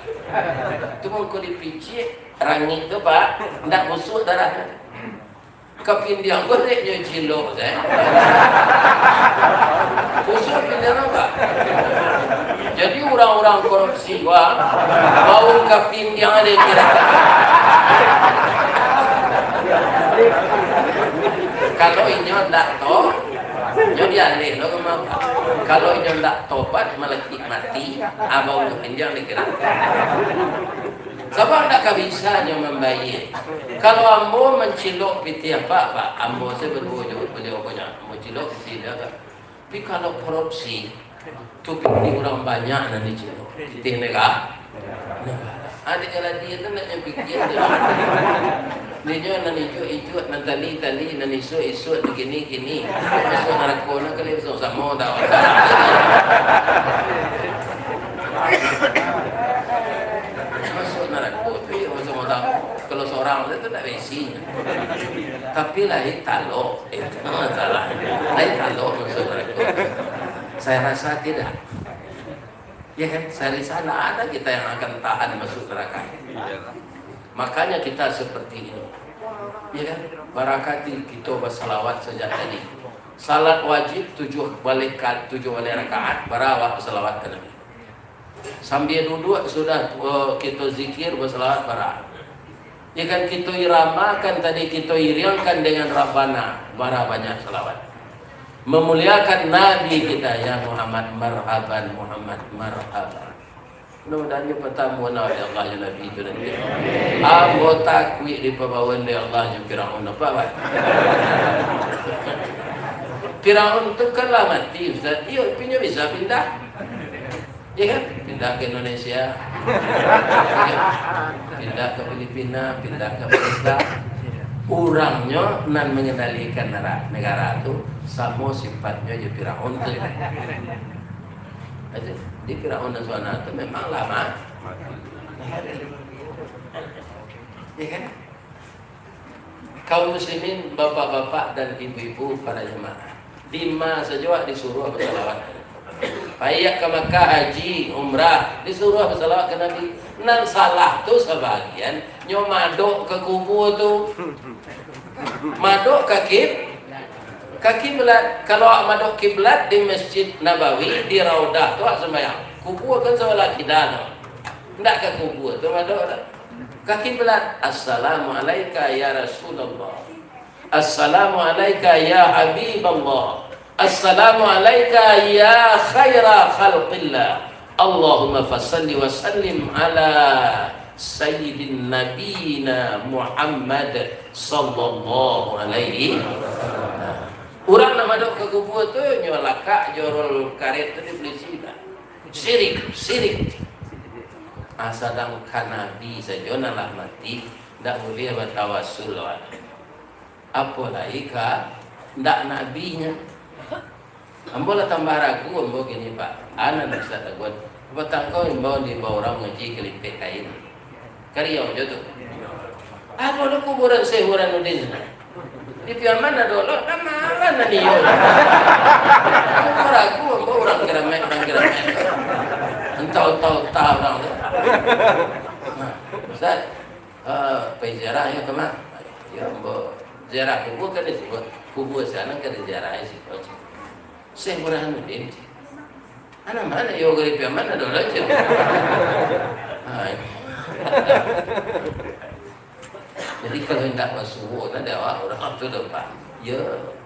Tu mangko dipicik, rangik tu, Pak, ndak busuak darahnyo. Kapindiang gorek nyo cilok, eh. Busuak kapindiang awak. Jadi urang-urang korupsi, wah, bau kapindiang ado kiro. Kalau inyo ndak to, nyo dialih lo ka mah. Kalau inyo ndak tobat, malakik mati, ah, bau kapindiang ado kiro. Sabab ndak ka bisa nyo mambayia. Kalau ambo mancilok pitih apak, Pak, ambo se baduo jo baliau ko nyo. Ambo cilok pitih dia, Pak. Tapi kalau korupsi, tu pitih urang banyak nan dicilok. Pitih nega-, negara. Adik jaladi tu nak nyo pikia tu. Dinyo nan ijuak-ijuak, nan tali-tali, nan isuak-isuak, nan kini-kini. Masuak narako nan kali samo-samo dah. Masuak narako tu iyo samo-samo. Kalau sorang tu ndak bisi. Tapi lain talok. Itu masalah. Lain talok masuak narako. Saya rasa tidak. Ya kan? Sehari sana ada kita yang akan tahan masuk neraka. Makanya kita seperti ini. Ya kan? Barakati kita bersalawat sejak tadi. Salat wajib tujuh baleh ka-, tujuh baleh rakaat, bara awak bersalawat ke Nabi. Sambil duduk sudah, eh, kita zikir bersalawat bara. Ya kan, kita iramakan tadi, kita iringkan dengan Rabbana, bara banyak salawat. Memuliakan Nabi kita, "Ya Muhammad, marhaban, Muhammad, marhaban." Mudah-mudahan nyo patamu lah dek Allah jo Nabi tu nanti. Ambo takuik dipabawan dek Allah jo Firaun, apa, Pak? Firaun tu kan lah mati, Ustaz. Iyo, tapi nyo bisa pindah. Ya kan? Pindah ke Indonesia. Pindah ke Filipina, pindah ke Amerika. Urangnyo nan mengendalikan nera-, negara tu samo sifatnyo jo Firaun tu. Aja. Di Firaun dan suana tu memang lama. Ya kan? Kaum muslimin, bapak-bapak dan ibu-ibu, para jemaah, dima sajo awak disuruah basalawat. Paiak ka Makkah haji, umrah, disuruah basalawat ka Nabi. Nan salah tu sabagian nyo madok ka kubua tu. Madok ka kib-, ka kiblat. Kalau awak madok kiblat di Masjid Nabawi, di Raudah tu awak sumbayang. Kubua kan sabalah kida tu. Ndak ka kubua tu madok dah. Ka kiblat, "Assalamu alaika ya Rasulullah. Assalamu alaika ya Habiballah. Assalamu alaika ya khaira khalqillah. Allahumma fasalli wa sallim ala sayyidin nabiyina Muhammad sallallahu alaihi wasallam." Urang nak madok ka kubua tu, nyo lakak jo rol karet tu di polisi dah. Sirik, sirik. Ah, sadangkan Nabi sajo nan lah mati, ndak buliah batawasul lawan. Apo lai ka ndak nabinyo. Ambo lah tambah ragu, ambo kini, Pak. Anan Ustaz Dagun. Patang ko imbau dibawa urang mangaji kalipek kain. Kariau jo tu. Ado lo kuburan Syekh Burhanuddin. Di Piaman ado lo, ka ma nan iyo. Ambo ragu, ambo urang Keramat, urang Keramat. Entah, entah, entah urang tu. Nah, Ustaz, eh, pai ziarah yo ka ma? Yo, ambo ziarah kubua kan di situ. Kubua sinan kan diziarahi situ. Syekh Burhanuddin. Anak ma iyo, dari Piaman ado lo, cik. Hai. Jadi, kalau indak basuo, nah, di awak urang tu dah, Pak. Ya,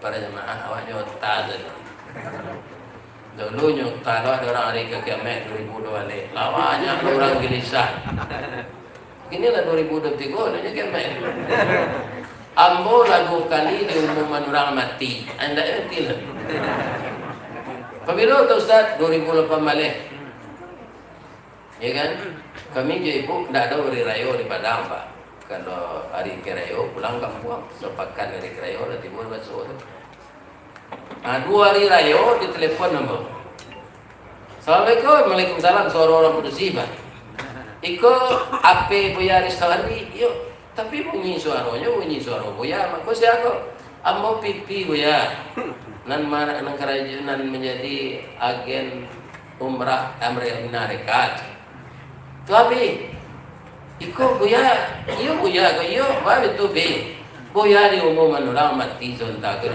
para jamaah, awak nyo ta sajo. Dulu nyo ta lo, ado urang hari ka kiamat dua ribu dua baleh. Lah banyak urang gelisah. Kini lah dua ribu dua puluh tiga, dah jadi kiamat. Ambo lah duo kali diumuman urang mati. Indak mati lah. Pabilo tu, Ustaz? Dua ribu lapan baleh. Ya kan? Kami jo ibu ndak ado hari rayo di Padang, Pak. Kalau hari karayo pulang kampuang, sapakan hari karayo lah tibo di Baso tu. Ah, duo hari rayo ditelepon ambo. "Assalamualaikum." "Waalaikumsalam." Suaro urang padusi, Pak. "Iko Ape Buya Risto Andi?" "Iyo." Tapi bunyi suaronyo, bunyi suaro Buya. Mako, sia ko? "Ambo Pipi, Buya. Nan ma-, nan karajo, nan manjadi agen umrah Amril Minarika." "Tu Abi." "Iko Buya?" "Iyo, Buya ko." "Iyo, baa tu, Bi?" "Buya diumuman urang mati sontak ko."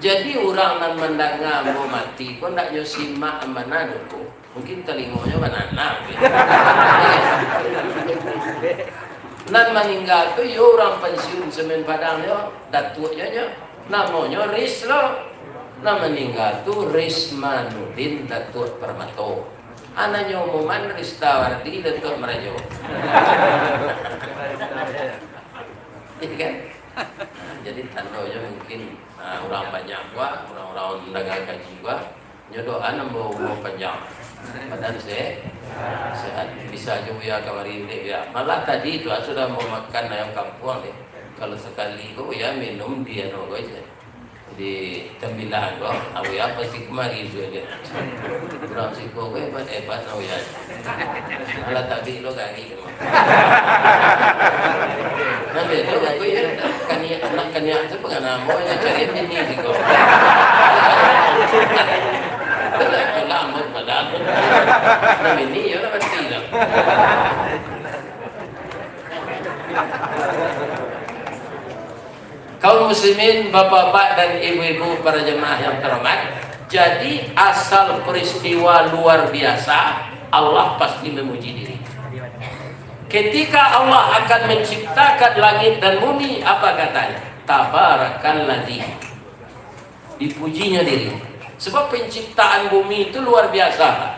Jadi, urang nan mandanga ambo mati ko, ndak nyo simak bana dulu. Mungkin talingonyo bananam, gitu. Nan maningga tu, iyo, urang pansiun Semen Padang nyo, datuak nyo nyo. Namonyo Ris lo. Nan maningga tu Rismanudin Datuak Permato. Anaknyo Muhammad Ristawardi Datuak Marajo. Iya kan? Jadi, tandonyo mungkin, ah, urang banyak juo, urang-urang mandanga kaji juo. Nyo doa nan baumua panjang. Badan se-, sehat. Bisa jo Buya kamari dek Buya. Malah tadi tu, ah, sudah mamakan ayam kampuang deh. Kalau sakali ko Buya minum di anu ko se. Di tambilan ko, ah, Buya pasti kamari sudah deh. Urang siko ko hebat-hebat lah Buya. Alah tabik lo gari. Nah, beda aku ya, kaniak, anak kaniak tu pengen namo, ya, cari bini siko. Lambat padahal. Nah, bini, ya lah, mati lah. Kaum muslimin, bapak-bapak dan ibu-ibu, para jemaah yang terhormat, jadi asal peristiwa luar biasa, Allah pasti memuji diri. Ketika Allah akan menciptakan langit dan bumi, apa katanya? Tabarakalladzi. Dipujinya diri. Sebab penciptaan bumi itu luar biasa, Pak.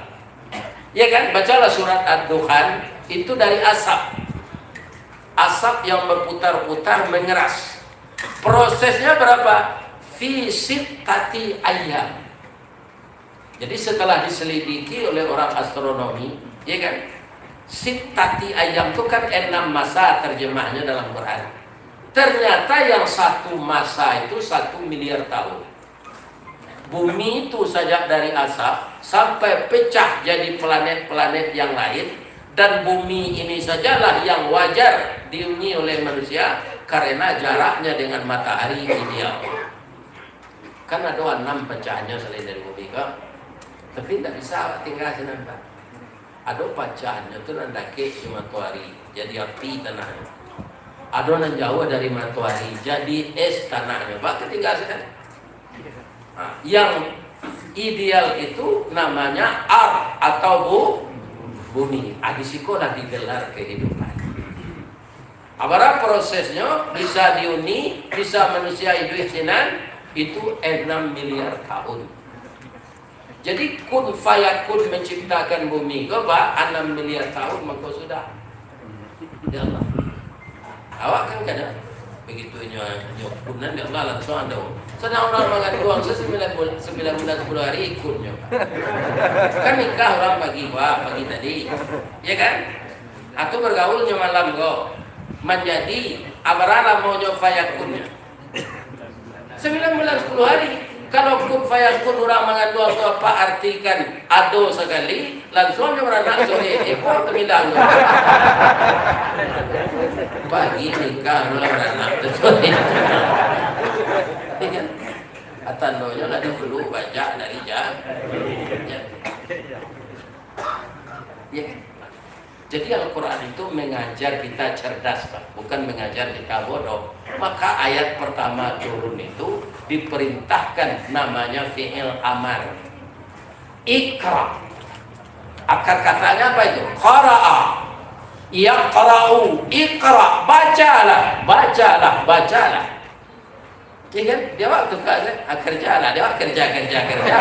Ya kan? Bacalah surat Ad-Dukhan, itu dari asap. Asap yang berputar-putar mengeras. Prosesnya berapa? Fi sittati ayyam. Jadi, setelah diselidiki oleh orang astronomi, ya kan, sittati ayyam tu kan enam masa terjemahnya dalam Quran. Ternyata yang satu masa itu satu miliar tahun. Bumi itu sajak dari asap sampai pecah jadi planet-planet yang lain, dan bumi ini sajalah yang wajar dihuni oleh manusia karena jaraknya dengan matahari ideal. Kan ado anam pacahnyo salain dari bumi ko. Tapi ndak bisa awak tingga sinan, Pak. Ado pacahnyo tu nan dakek di matoari, jadi api tanahnyo. Ado nan jauah dari matoari, jadi es tanahnyo. Pak, tingga sinan. Ha, yang Ideal itu namanya ar atau bu, bumi. Ah, di sikolah digelar kehidupan. Abara prosesnyo bisa diuni, bisa manusia iduik sinan, itu enam miliar tahun. Jadi, kun fayakun manciptakan bumi ko, ba, anam miliar tahun mangko sudah. Ya Allah. Awak kan kada. Begitu nyo, nyo kunan, ya Allah, langsuang ado. Sadang urang manganduang, sa sambilan bul-, sambilan bulan sapuluah hari ikun nyo. Kan nikah urang pagi, wah, pagi tadi. Ya kan? Atau bergaul nyo malam ko. Manjadi, abara lamonyo fayakunnyo. Sambilan bulan sapuluah hari. Kalau kun fayakun urang manganduang tu, apa artikan ado sakali, langsuang nyo baranak soreh, iko tamilang. Pagi nikah, malam baranak tu soreh. Iya kan? Tandonyo lah dahulu bajak dari ja-, ja-, iya kan? Jadi, Al-Quran itu mengajar kita cerdas, Pak, bukan mengajar kita bodoh. Maka ayat pertama turun itu diperintahkan namanya fi'il amar. Iqra. Akar katanya apa itu? Qara'a. Yaqra'u. Iqra. Bacalah. Bacalah. Bacalah. Iya kan? Dia awak tukar sajo. Ah, kerjalah. Dia awak kerja, kerja, kerja.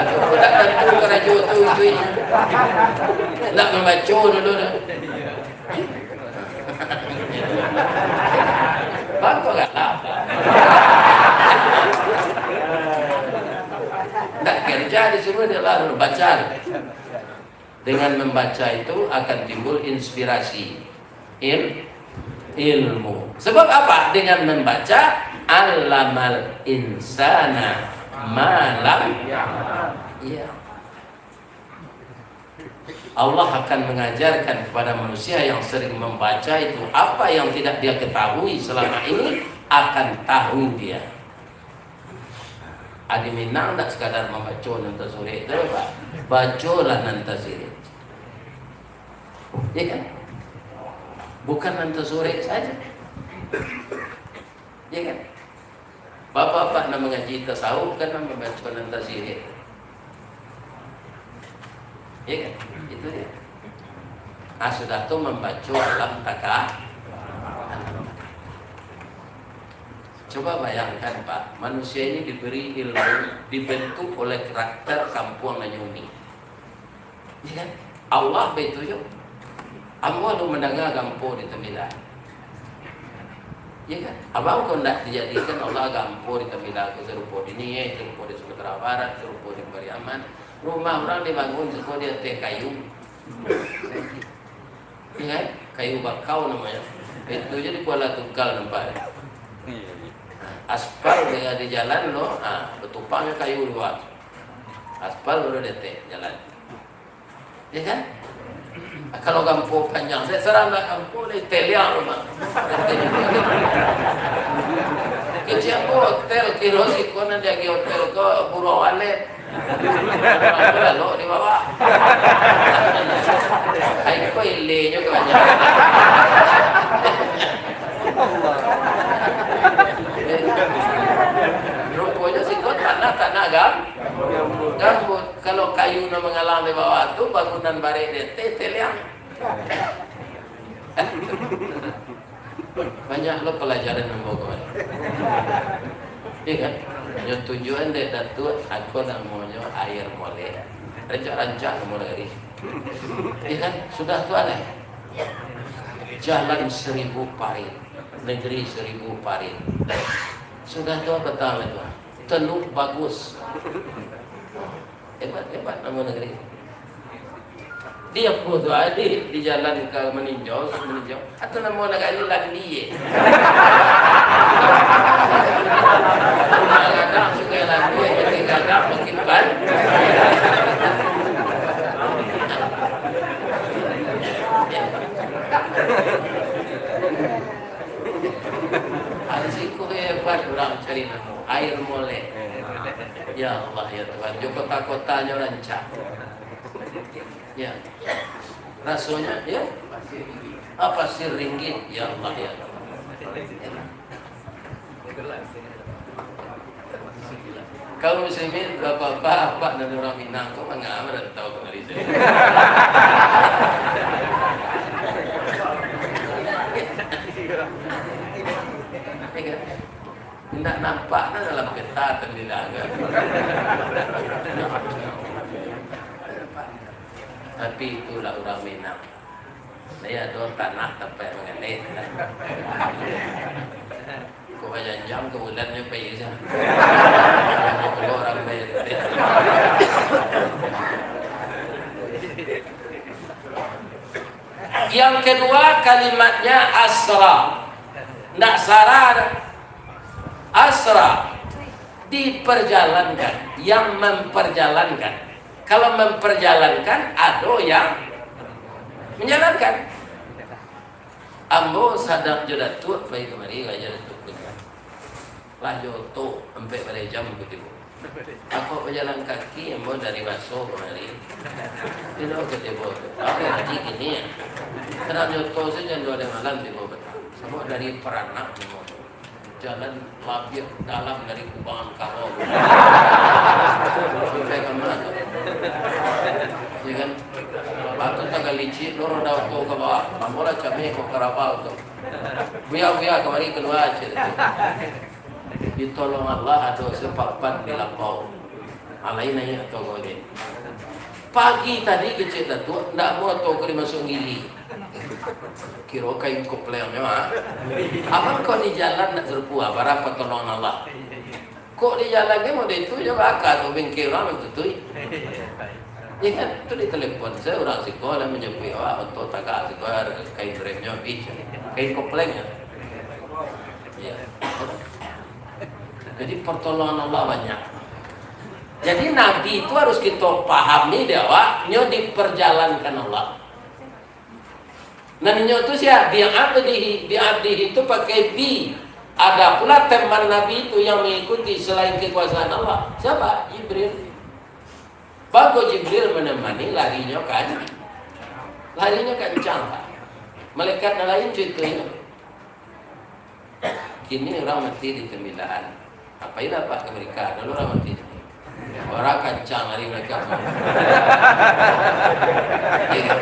Aku pun tak tentu karajo tu, cuy. Nak mambaco dulu dah. Bang, kau galak. Nak kerja disuruh dia lah dulu baca. Dengan membaca itu akan timbul inspirasi. Il-, ilmu. Sebab apa? Dengan membaca, allamal insana ma lam, iya. Allah akan mengajarkan kepada manusia yang sering membaca itu, apa yang tidak dia ketahui selama ini akan tahu dia. Adi Minang ndak sekadar mambaco nan tasurek tu, Pak. Bacolah nan tasirek. Ya kan? Bukan nan tasurek saja. Ya kan? Bapak-bapak nan mangaji tasawuf kan nan mambaco nan tasirek. Ya kan? Itu dia. Ah, sudah tu mambaco alam taka-, alam taka-. Coba bayangkan, Pak, manusia ini diberi ilmu, dibentuk oleh karakter kampuang nan nyo uni. Ya kan? Allah baitu jo. Ambo alun mandanga gampo di Tamilan. Ya kan? Abang ko ndak dijadikan Allah gampo di Tamilan ko sarupo di Nieh, sarupo di Sumatera Barat, sarupo di Pariaman. Rumah urang dibangun siko di ateh kayu. Ya kan? Kayu bakau namonyo. Itu je di Kuala Tungkal nampak. Aspal di, di jalan lo, ha, batupang jo kayu lua. Aspal baru di ateh jalan. Ya kan? Kalau gampo panjang, saya serang dah gampo ni, teliang rumah. Kecil ko hotel, kiro siko nan diagiah hotel ko buruang walet. Lalu di bawah. Ai, ko ilinyo tu aja. Ruponyo siko tanah, tanah gam-, gambut. Kalau kayu nan mangalang di bawah tu, bangunan barek di ateh, teliang. Banyak lo palajaran nan bawa kamari. Iya kan? Nyo tunjuan dek Datuak, ako namonyo Air Molek. Rancak-rancak namo nagari. Iya kan? Sudah tu aneh. Jalan seribu parit, negeri seribu parit. Sudah tu apa tahu itu? Teluk Bagus. Hebat-hebat namo nagari. Di apo tu, ah, di, di jalan ka Maninjau, Maninjau. Atau namo nagari Landie. Rumah gadang Sungai Landie, Bukit Gadang, Bukit Pan. Di siko hebat urang cari namo. Air Molek. Ya Allah, ya Tuhan. Jo kota-kotanyo rancak. Ya. Rasonyo, ya. Ah, Pasir Ringgit. Ya Allah, ya Tuhan. Kaum muslimin, bapak-bapak, apak nan urang Minang ko manga marantau kamari siko? Indak nampak nah dalam peta tandingan kan? Tapi itulah urang Minang. Lai ado tanah tampek mangaleh. Kok bajanjang ka bulannyo pai sajo. Banyak pulo urang bayar. Yang kedua, kalimatnya asra. Ndak sara. Asra, diperjalankan, yang memperjalankan. Kalau memperjalankan, ado yang menjalankan. Ambo sadang jo Datuak pai kamari, rajo Datuak Kuningan. Lah jo oto, ampek baleh jam ambo tibo. Ako bajalan kaki ambo dari Baso kamari. Tibo ka tibo tu. Apo lagi kini ya? Sadang jo oto sajo jam duo baleh malam tibo Batam. Samo dari Paranak ambo tu. Jalan labiah dalam dari Kubangan Karo. Sampai ka ma tu? Ya kan? Batu tagal licik, loro dau ko ka bawah. Ambo lah cameh ko karabau tu. Buya-buya kamari kalua cek tu. Ditolong Allah ado sapapan di lapau. Alai naiak atau kau ni. Pagi tadi kecek Datuak, ndak mau atau kau dimasuak gigi. Kiro kain kopleng nyo, ah. Abang kau di jalan ndak sarupo, ah, bara patolongan Allah. Kok di jalan ni model tu jo baka tu bingkek urang tu tui. Ya kan, tu ditelepon saya urang siko lah manjapuik awak, oto tagak siko, kain remnyo habis. Kain kopleng nyo. Ya. Jadi pertolongan Allah banyak. Jadi Nabi itu harus kita pahami dek awak, nyo diperjalankan Allah. Nah, inyo tu sia? Bi'abdihi, bi'abdihi tu pakai bi. Ada pula teman Nabi itu yang mengikuti selain kekuasaan Allah. Siapa? Jibril. Bago Jibril menemani, larinyo kan, larinyo kancang, Pak. Malaikat nan lain ceritonyo. Kini urang mati di tambilaan. Apolah, Pak, ka Amerika, dulu urang mati. Urang kancang lari malaikat. Iyo.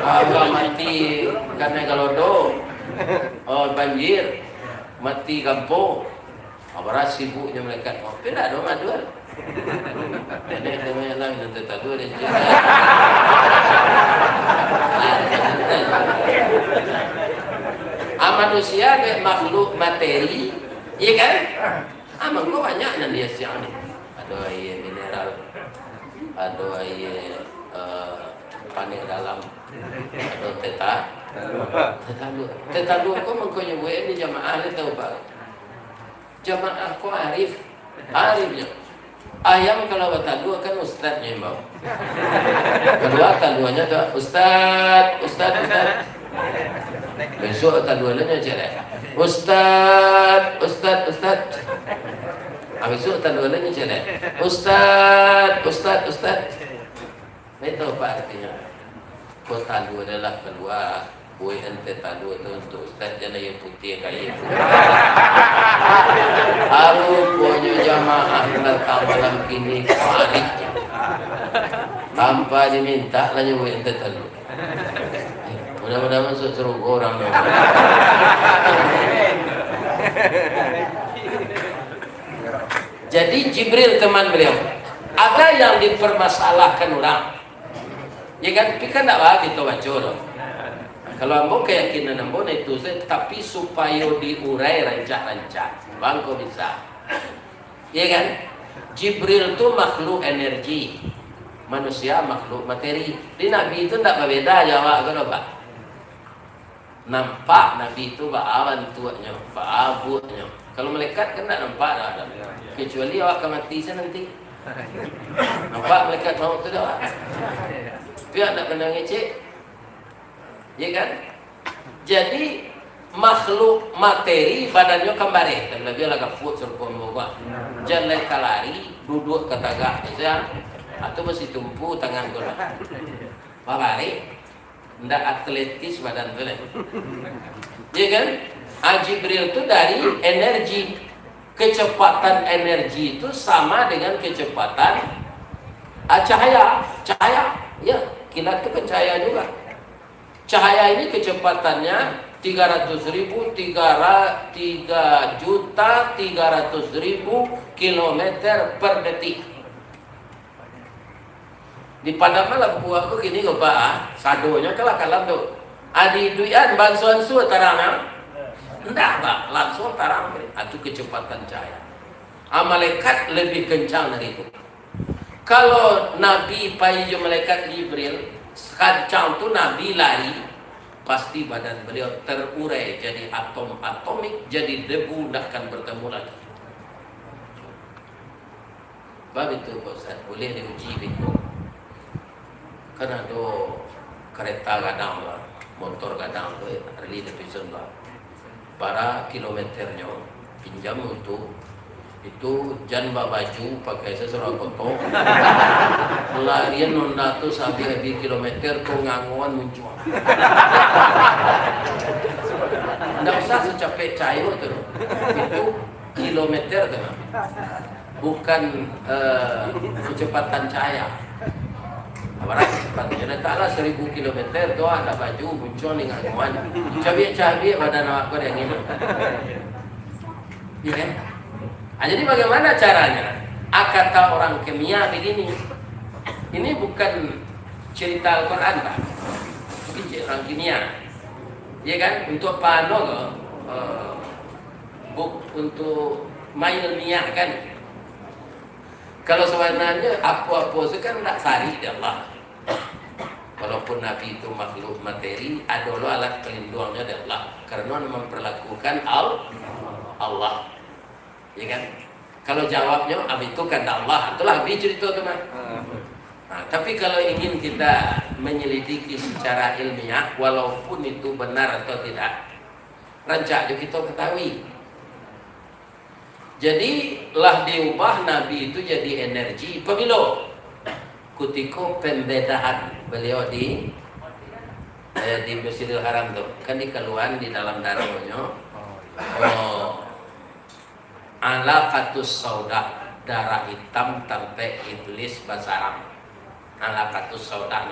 Urang mati kanai galodo. Oh, banjir. Mati kampuang. Apo sibuknyo malaikat. Tapi ndak ado madual. Nenek dengar lah, minta talu deh. Ah, manusia dek makhluk materi, iya kan? Ah, mangko banyak nan dia siang ni. Ado aia mineral, ado aia, eh, panek dalam, ado teh ta-, teh talua. Teh talua ko mangko nyo buek di jamaah ni, tahu, Pak? Jamaah ko arif, arifnyo. Ayam kalau batalua kan ustadnyo imbau. Kalua taluanyo tu, "Ustad, ustad, ustad." Bisuak taluanyo cek deh, "Ustad, ustad, ustad." Ah, bisuak taluanyo cek deh, "Ustad, ustad, ustad." Baik tahu, Pak, artinyo. Ko talua adalah kalua, buek ente talua tu untuk ustaz, jan aia putiah ka aia putiah. Aruponyo jamaah datang malam kini, paniknyo. Tanpa diminta lah nyo buek ente talua. Mudah-mudahan masuk surga urang tu. Jadi Jibril teman beliau. Ada yang dipermasalahkan orang. Ya kan? Tapi kan ndak baa kito baco doh. Kalau ambo, keyakinan ambo nah itu sajo, tapi supayo diurai rancak-rancak. Bangko bisa. Ya kan? Jibril tu makhluk energi. Manusia makhluk materi. Di Nabi tu ndak babeda jo awak ko doh, Pak. Nampak Nabi tu baa bantuaknyo, baa bueknyo. Kalau malaikat kan ndak nampak doh, doh. Kecuali awak ka mati sajo nanti. Nampak malaikat maut tu doh. Pihak ndak pandang ngecek. Ya kan? Jadi, makhluk materi badannyo kan bareh, talabiah lah gapuak sarupo ambo ko. Jan lai ka lari, duduak ka tagak sajo. Atau basitumpu tangan ko lah. Babareh. Ndak atletis badan tu, leh. Ya kan? Ah, Jibril tu dari energi. Kecepatan energi itu sama dengan kecepatan, ah, cahaya. Cahaya, ya, kilat itu kan cahaya juga. Cahaya ini kecepatannya tiga ratus ribu, tiga ra-, tiga juta tiga ratus ribu kilometer per detik. Di Padang malam buah ko kini ko, Pak, ah, sadonyo kalah kalam tu. Adi duian bansuan su tarang, ah? Ndak, Pak, langsung tarang. Ah, tu kecepatan cahaya. Ah, malaikat lebih kencang dari itu. Kalau Nabi pai jo malaikat Jibril, kancang tu Nabi lari, pasti badan beliau terurai jadi atom-atomik, jadi debu, ndak akan bertemu lagi. Bab itu, Pak Ustaz, boleh diuji beko. Kan ado kereta gadang lah, motor gadang tu, eh, Harley Davidson lah. Bara kilometernyo, pinjam tu, itu jan babaju, pakai sasarah koto. Larian Honda tu sahabih-habih kilometer tu ngangoan muncuang. Ndak usah sacapek cahayo tu. Itu kilometer tu. Bukan, eh, kecepatan cahaya. Abarah kecepatan cahaya? Taklah seribu kilometer tu, ada baju, muncuang dengan kuan. Cabiak-cabiak badan awak ko dek angin. Iya kan? Ah, jadi bagaimana caranya? Ah, kata orang kimia begini. Ini bukan cerita Al-Quran, Pak. Ini cerita orang kimia. Iya kan? Untuk pano ko, eh, buk-, untuk mailmiah kan. Kalau sabananyo apo-apo tu kan ndak sari di Allah. Walaupun Nabi itu makhluk materi, ado lo alat palinduangnyo di Allah. Karano mamparlakukan Al-, Allah. Ya kan? Kalau jawabnyo, "Ah, itu kandak Allah," itulah habis cerita tu mah. Nah, tapi kalau ingin kita menyelidiki secara ilmiah, walaupun itu benar atau tidak, rancak jo kita ketahui. Jadi, lah diubah Nabi itu jadi energi. Pabilo? Kutiko pembedahan beliau di, eh, di Masjidil Haram tu. Kan dikaluan di dalam darahnya. Oh. Alaqatus sauda, darah hitam tampek Iblis basarang. Alaqatus sauda.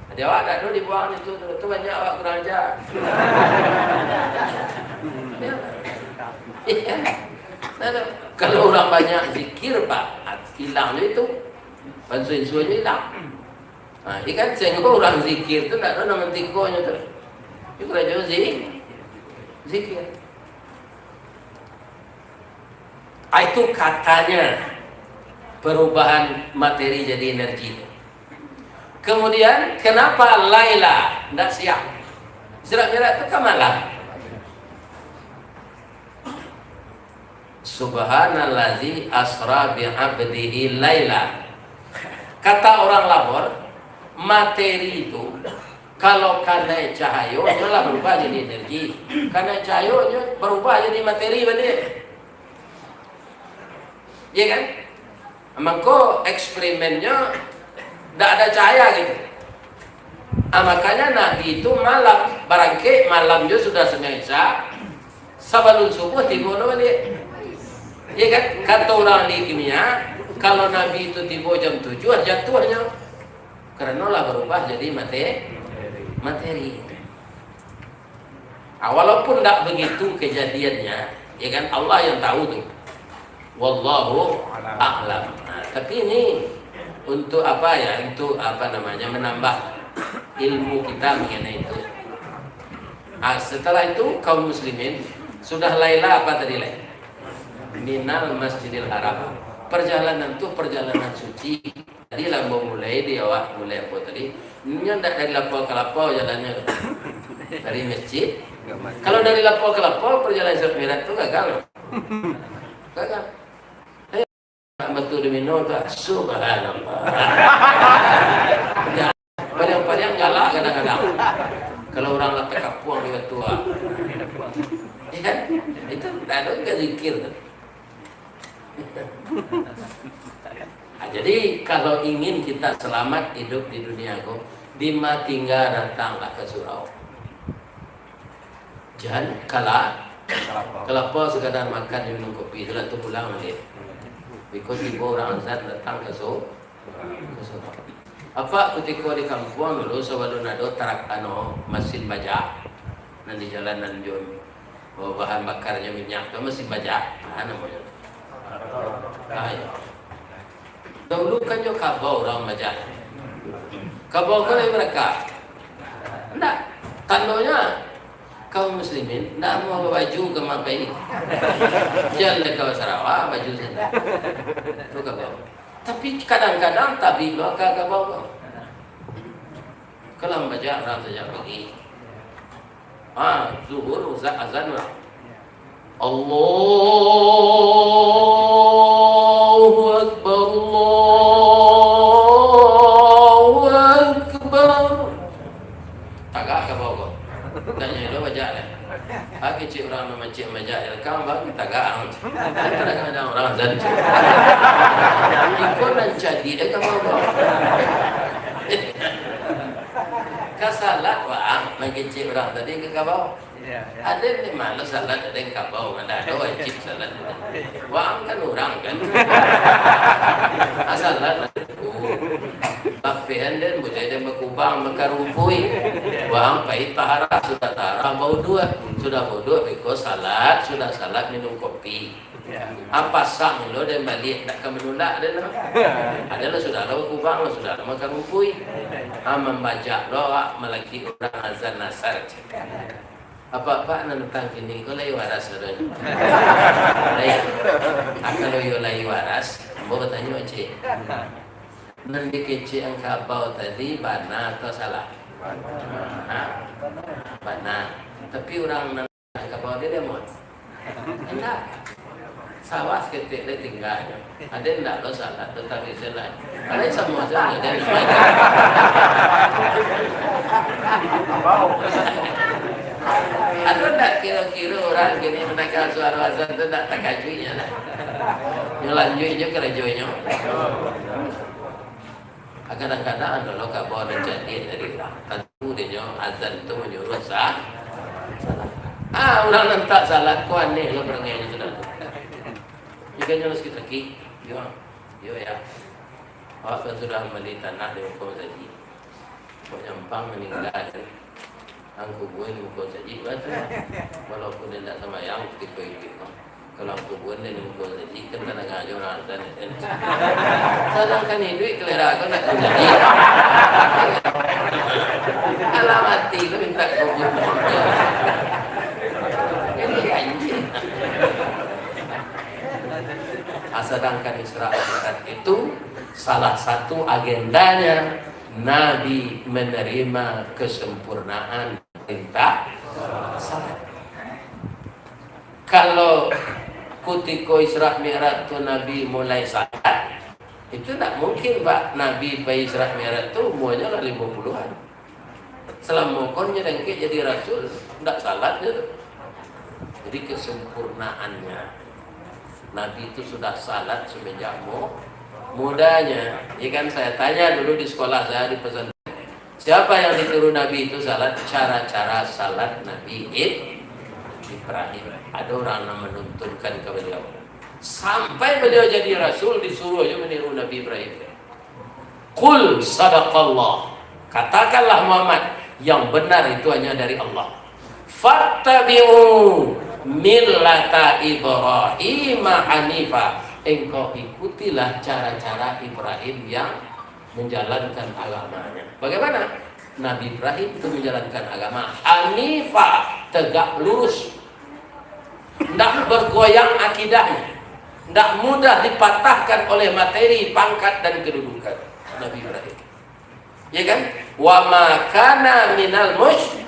Jadi awak tak tahu dibuang itu tu, tu banyak awak kurang ajar. Ya. Iya. Nah, kalau orang banyak zikir, Pak, hilang je itu. Bansuin-suin je hilang. Nah, ini kan sehingga orang zikir tu tak tahu nama tikonyo tu. Itu karajo zi-, zikir. Ah, itu katanya perubahan materi jadi energi. Kemudian, kenapa Laila ndak siang? Isra Mi'raj itu kan malam. Subhanallazi asra bi'abdihi laila. Kata orang Lahore, materi itu kalau kanai cahayo, nyo lah barubah jadi energi. Kanai cahayo, nyo barubah jadi materi baliak. Iya kan? Mangko eksperimennyo ndak ada cahaya gitu. Ah, makanya Nabi itu malam, barangkek malam jo sudah sumbayang Isya, sabalun subuh tibo lo baliak. Iya kan? Kata orang ahli kimia, kalau Nabi itu tibo jam tujuh, jatuhnyo. Karena lah barubah jadi mate-, materi. Ah, walaupun ndak begitu kejadiannya, ya kan, Allah yang tahu tu. Wallahu a'lam. Nah, tapi ini untuk apa ya? Untuk apa namanya, menambah ilmu kita mengenai itu. Ah, setelah itu kaum muslimin sudah Laila apa tadi lai? Minal Masjidil Haram. Perjalanan tu perjalanan suci. Jadi lah mulai di awak, mulai apa tadi? Inyo ndak dari lapau ka lapau jalannyo tu. Dari masjid. Kalau dari lapau ka lapau, perjalanan Isra Mi'raj tu gagal. Gagal. Eh, batu domino tu, subhanallah. Paliang-paliang galak kadang-kadang. Kalau urang lah takapuang di batu, ah. Ya kan? Itu ndak ada juga zikir tu. Ah, jadi, kalau ingin kita selamat hidup di dunia ko, dima tingga datanglah ka surau. Jan kala-, Kelapa sekadar makan, minum kopi, sudah tu pulang baliak. Biko tibo urang azan datang ka su-, ka surau. Apak kutiko di kampuang dulu, sabalun ado tarak, ano, masin bajak, nan di jalan nan jo, oh, bahan bakarnyo minyak tu, masin bajak, ah, namonyo. Ah, iyo. Dahulu kan jo kabau urang bajak. Kabau ko lai barakah? Ndak. Tandonyo, kaum muslimin ndak amuah babaju ka ma pai. Jan lai ka Sarawak baju sandal. Tu kabau. Tapi kadang-kadang tabik lo ka kabau ko. Kalam bajak urang sajak pagi. Ha, zuhur, uza-, azan lah. Allahu Akbar, Allahu Akbar. Tagak kabau ko. Tanyo lo bajak lah. Ha, kecek urang nan mancik majak, ya, kang bang, tagak ang. Kan kadang-kadang urang azan. Iko nan jadi dek kabau ko. Ka salat, wah, mangecek urang tadi ka kabau. Iyo, iyo. Aden ni malas salat, aden kabau, kan ndak ado wajib salat. Wah, ang kan urang, kan. Ah, salat lah. Oh. Tapi aden buliah den bakubang, bakarumpui. Wah, ang pai taharah, sudah taharah, bauduak. Sudah bauduak, beko salat, sudah salat, minum kopi. Apak sah lo den baliak, ndak ka manulak den lah. Aden lah sudah lah bakubang, lah sudah lah makan rumpui. Ah, mambajak lo awak malaki urang azan asar. Apak-apak nan datang kini ko lai waras ado nyo. Lai. Ah, kalau iyo lai waras, ambo batanyo, Cik. Nan dikecek ang kabau tadi bana atau salah? Ha? Bana. Tapi urang nan Ka bawah dia, dia muat. Indak. Sawah saketek dia tingga. Ada indak lo salat, tatapi salat. Kalau samo saja dia. Ada indak kiro-kiro urang kini mandanga suaro azan tu indak takajuiknyo lah. Nyo lanjuiknyo karajonyo. Kadang-kadang ado lo kabau nan cadiak dari urang. Tantu dinyo azan tu manyuruah sa-, salat. Ah, urang nan tak salat ko aneh lo parangainyo sudah tu. Jikok nyo sakik-sakik, yo, yo ya. Awak kan sudah mambali tanah di muko masajik. Kok nyampang maningga tu. Ang kubua di muko masajik batu. Walaupun indak sambayang, kutiko iduik mah. Kalau ang kubua di muko masajik, kan tadanga jo urang azan, kan. Sadangkan iduik kalera ko nak masajik. Alah mati ko minta kubua. Jadi anjing. Ah, sadangkan Isra Mi'raj itu salah satu agendanya Nabi menerima kesempurnaan perintah salat. Kalau kutiko Isra Mi'raj tu Nabi mulai salat, itu ndak mungkin, Pak. Nabi pai Isra Mi'raj tu umuanyo lah limo puluhan. Salamo ko nyo dangkek jadi rasul, ndak salat nyo tu. Jadi kesempurnaannya. Nabi itu sudah salat semenjak mu-, mudanya. Ya kan, saya tanya dulu di sekolah saya di pesantren. Siapa yang ditiru Nabi itu salat? Cara-cara salat Nabi Ib-, Ibrahim. Ada orang yang menuntunkan ke beliau. Sampai beliau jadi rasul, disuruh aja meniru Nabi Ibrahim. Qul sadaqallah. Katakanlah Muhammad, yang benar itu hanya dari Allah. Fattabi'u millata Ibrahim hanifa. Engkau ikutilah cara-cara Ibrahim yang menjalankan agamanya. Bagaimana? Nabi Ibrahim itu menjalankan agama hanifa, tegak lurus. Ndak bergoyang akidahnya. Ndak mudah dipatahkan oleh materi, pangkat, dan kedudukan Nabi Ibrahim. Ya kan? Wa ma kana minal musyrik.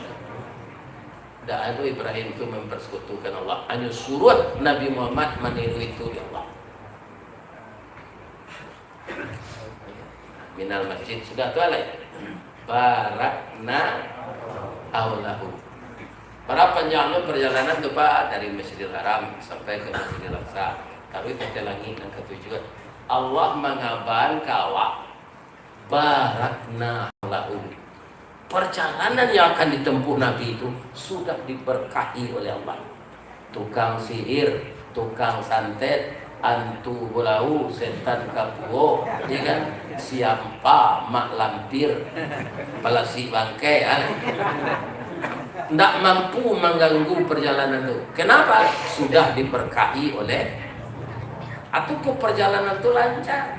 Ndak ado Ibrahim tu mempersekutukan Allah. Hanya suruh Nabi Muhammad meniru itu, ya Allah. Minal masjid, sudah tu alai. Barakna haulahu. Bara panjangnya perjalanan tu, Pak, dari Masjidil Haram sampai ke Masjidil Aqsa. Taruih ka langik nan katujuah. Allah mangabakan ka awak, barakna haulahu. Perjalanan yang akan ditempuh Nabi itu sudah diberkahi oleh Allah. tukang sihir, tukang santet, antu bulau, setan kapuo, ya kan? Siampa, mak lampir, palasi bangkai, ah. Ndak mampu mangganggu perjalanan tu. Kenapa? Sudah diberkahi oleh, atau ko perjalanan tu lancar.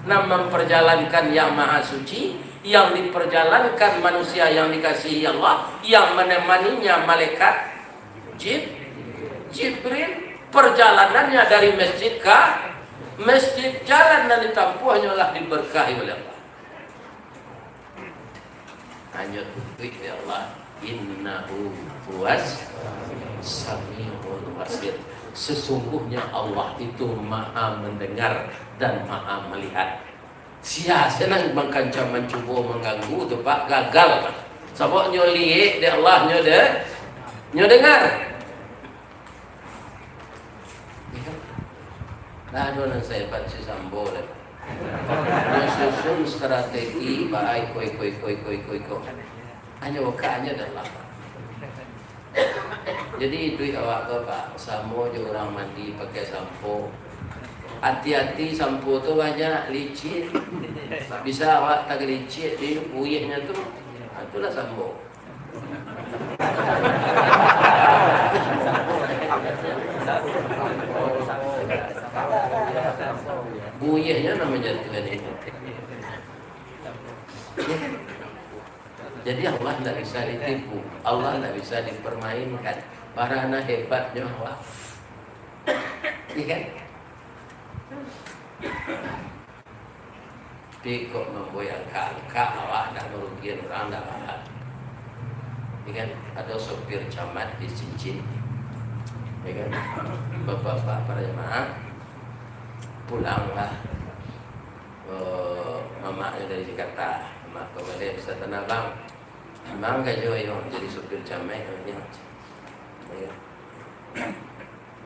Nah, memperjalankan Yang Maha Suci, yang diperjalankan manusia yang dikasihi Allah, yang menemaninya malaikat Jib-, Jibril, perjalanannya dari masjid ka masjid, jalan nan ditampuahnyo lah diberkahi oleh Allah. Hanyo tutuik dek Allah, "Innahu huwas samiul basir." Sesungguhnya Allah itu Maha Mendengar dan Maha Melihat. Sia se nan mangkanca mancubo mangganggu tu, Pak, gagal. Sabab nyo liek dek Allah, nyo de-, nyo dengar. Iyo. Ndak ado nan sahebat si Sambo lai. Nyo susun strategi, ba iko, iko, iko, iko, iko, iko. Hanyo wakaknyo adalah. Jadi, iduik awak tu, Pak, samo jo urang mandi pakai sampo. Ati-ati, sampo tu banyak licin. Bisa awak tagalicik di buihnyo tu. Ha, itulah sampo. Buihnyo namonyo tu tadi. Jadi, Allah ndak bisa ditipu, Allah ndak bisa dipermainkan. Parah nah hebatnyo Allah. Iya kan? Tapi kok mambuek angka-angka, awak ndak marugian urang, ndak apo. Ini kan, ado sopir camat di Cincin, ya kan, bapak-bapak para jamaah, pulanglah, eh, mamaknyo dari Jakarta, mamak ko baliak bisa Tanah Abang. Abang karajo iyo jadi sopir camat, katonyo. Ya kan?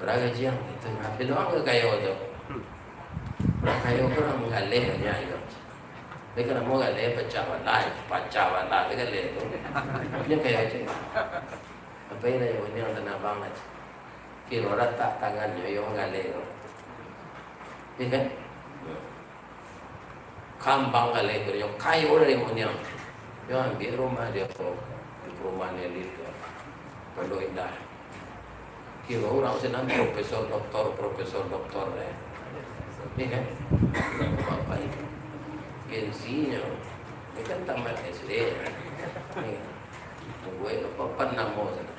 Bara gaji ang? Itu, tapi doang ka kayo tu. Bara kayo ko urang manggaleh banyak juo. Tapi ka namo galeh, pacah bana, pacah bana tu galeh tu. Nyo kayo aja. Apo nan nyo uniang Tanah Abang aja. Kiro ratak tangannyo, iyo manggaleh tu. Iya kan? Kambang galeh tu, nyo kayo dari uniang. Nyo ambiak rumah di ko, di perumahan elit tu. Pondok Indah. Kiro urang sinan profesor, doktor, profesor, doktor, eh. Iya kan? Bapak itu. Gengsinyo. Ini kan tamat S D, ya. Iya. Buek lupo pan namo sajo.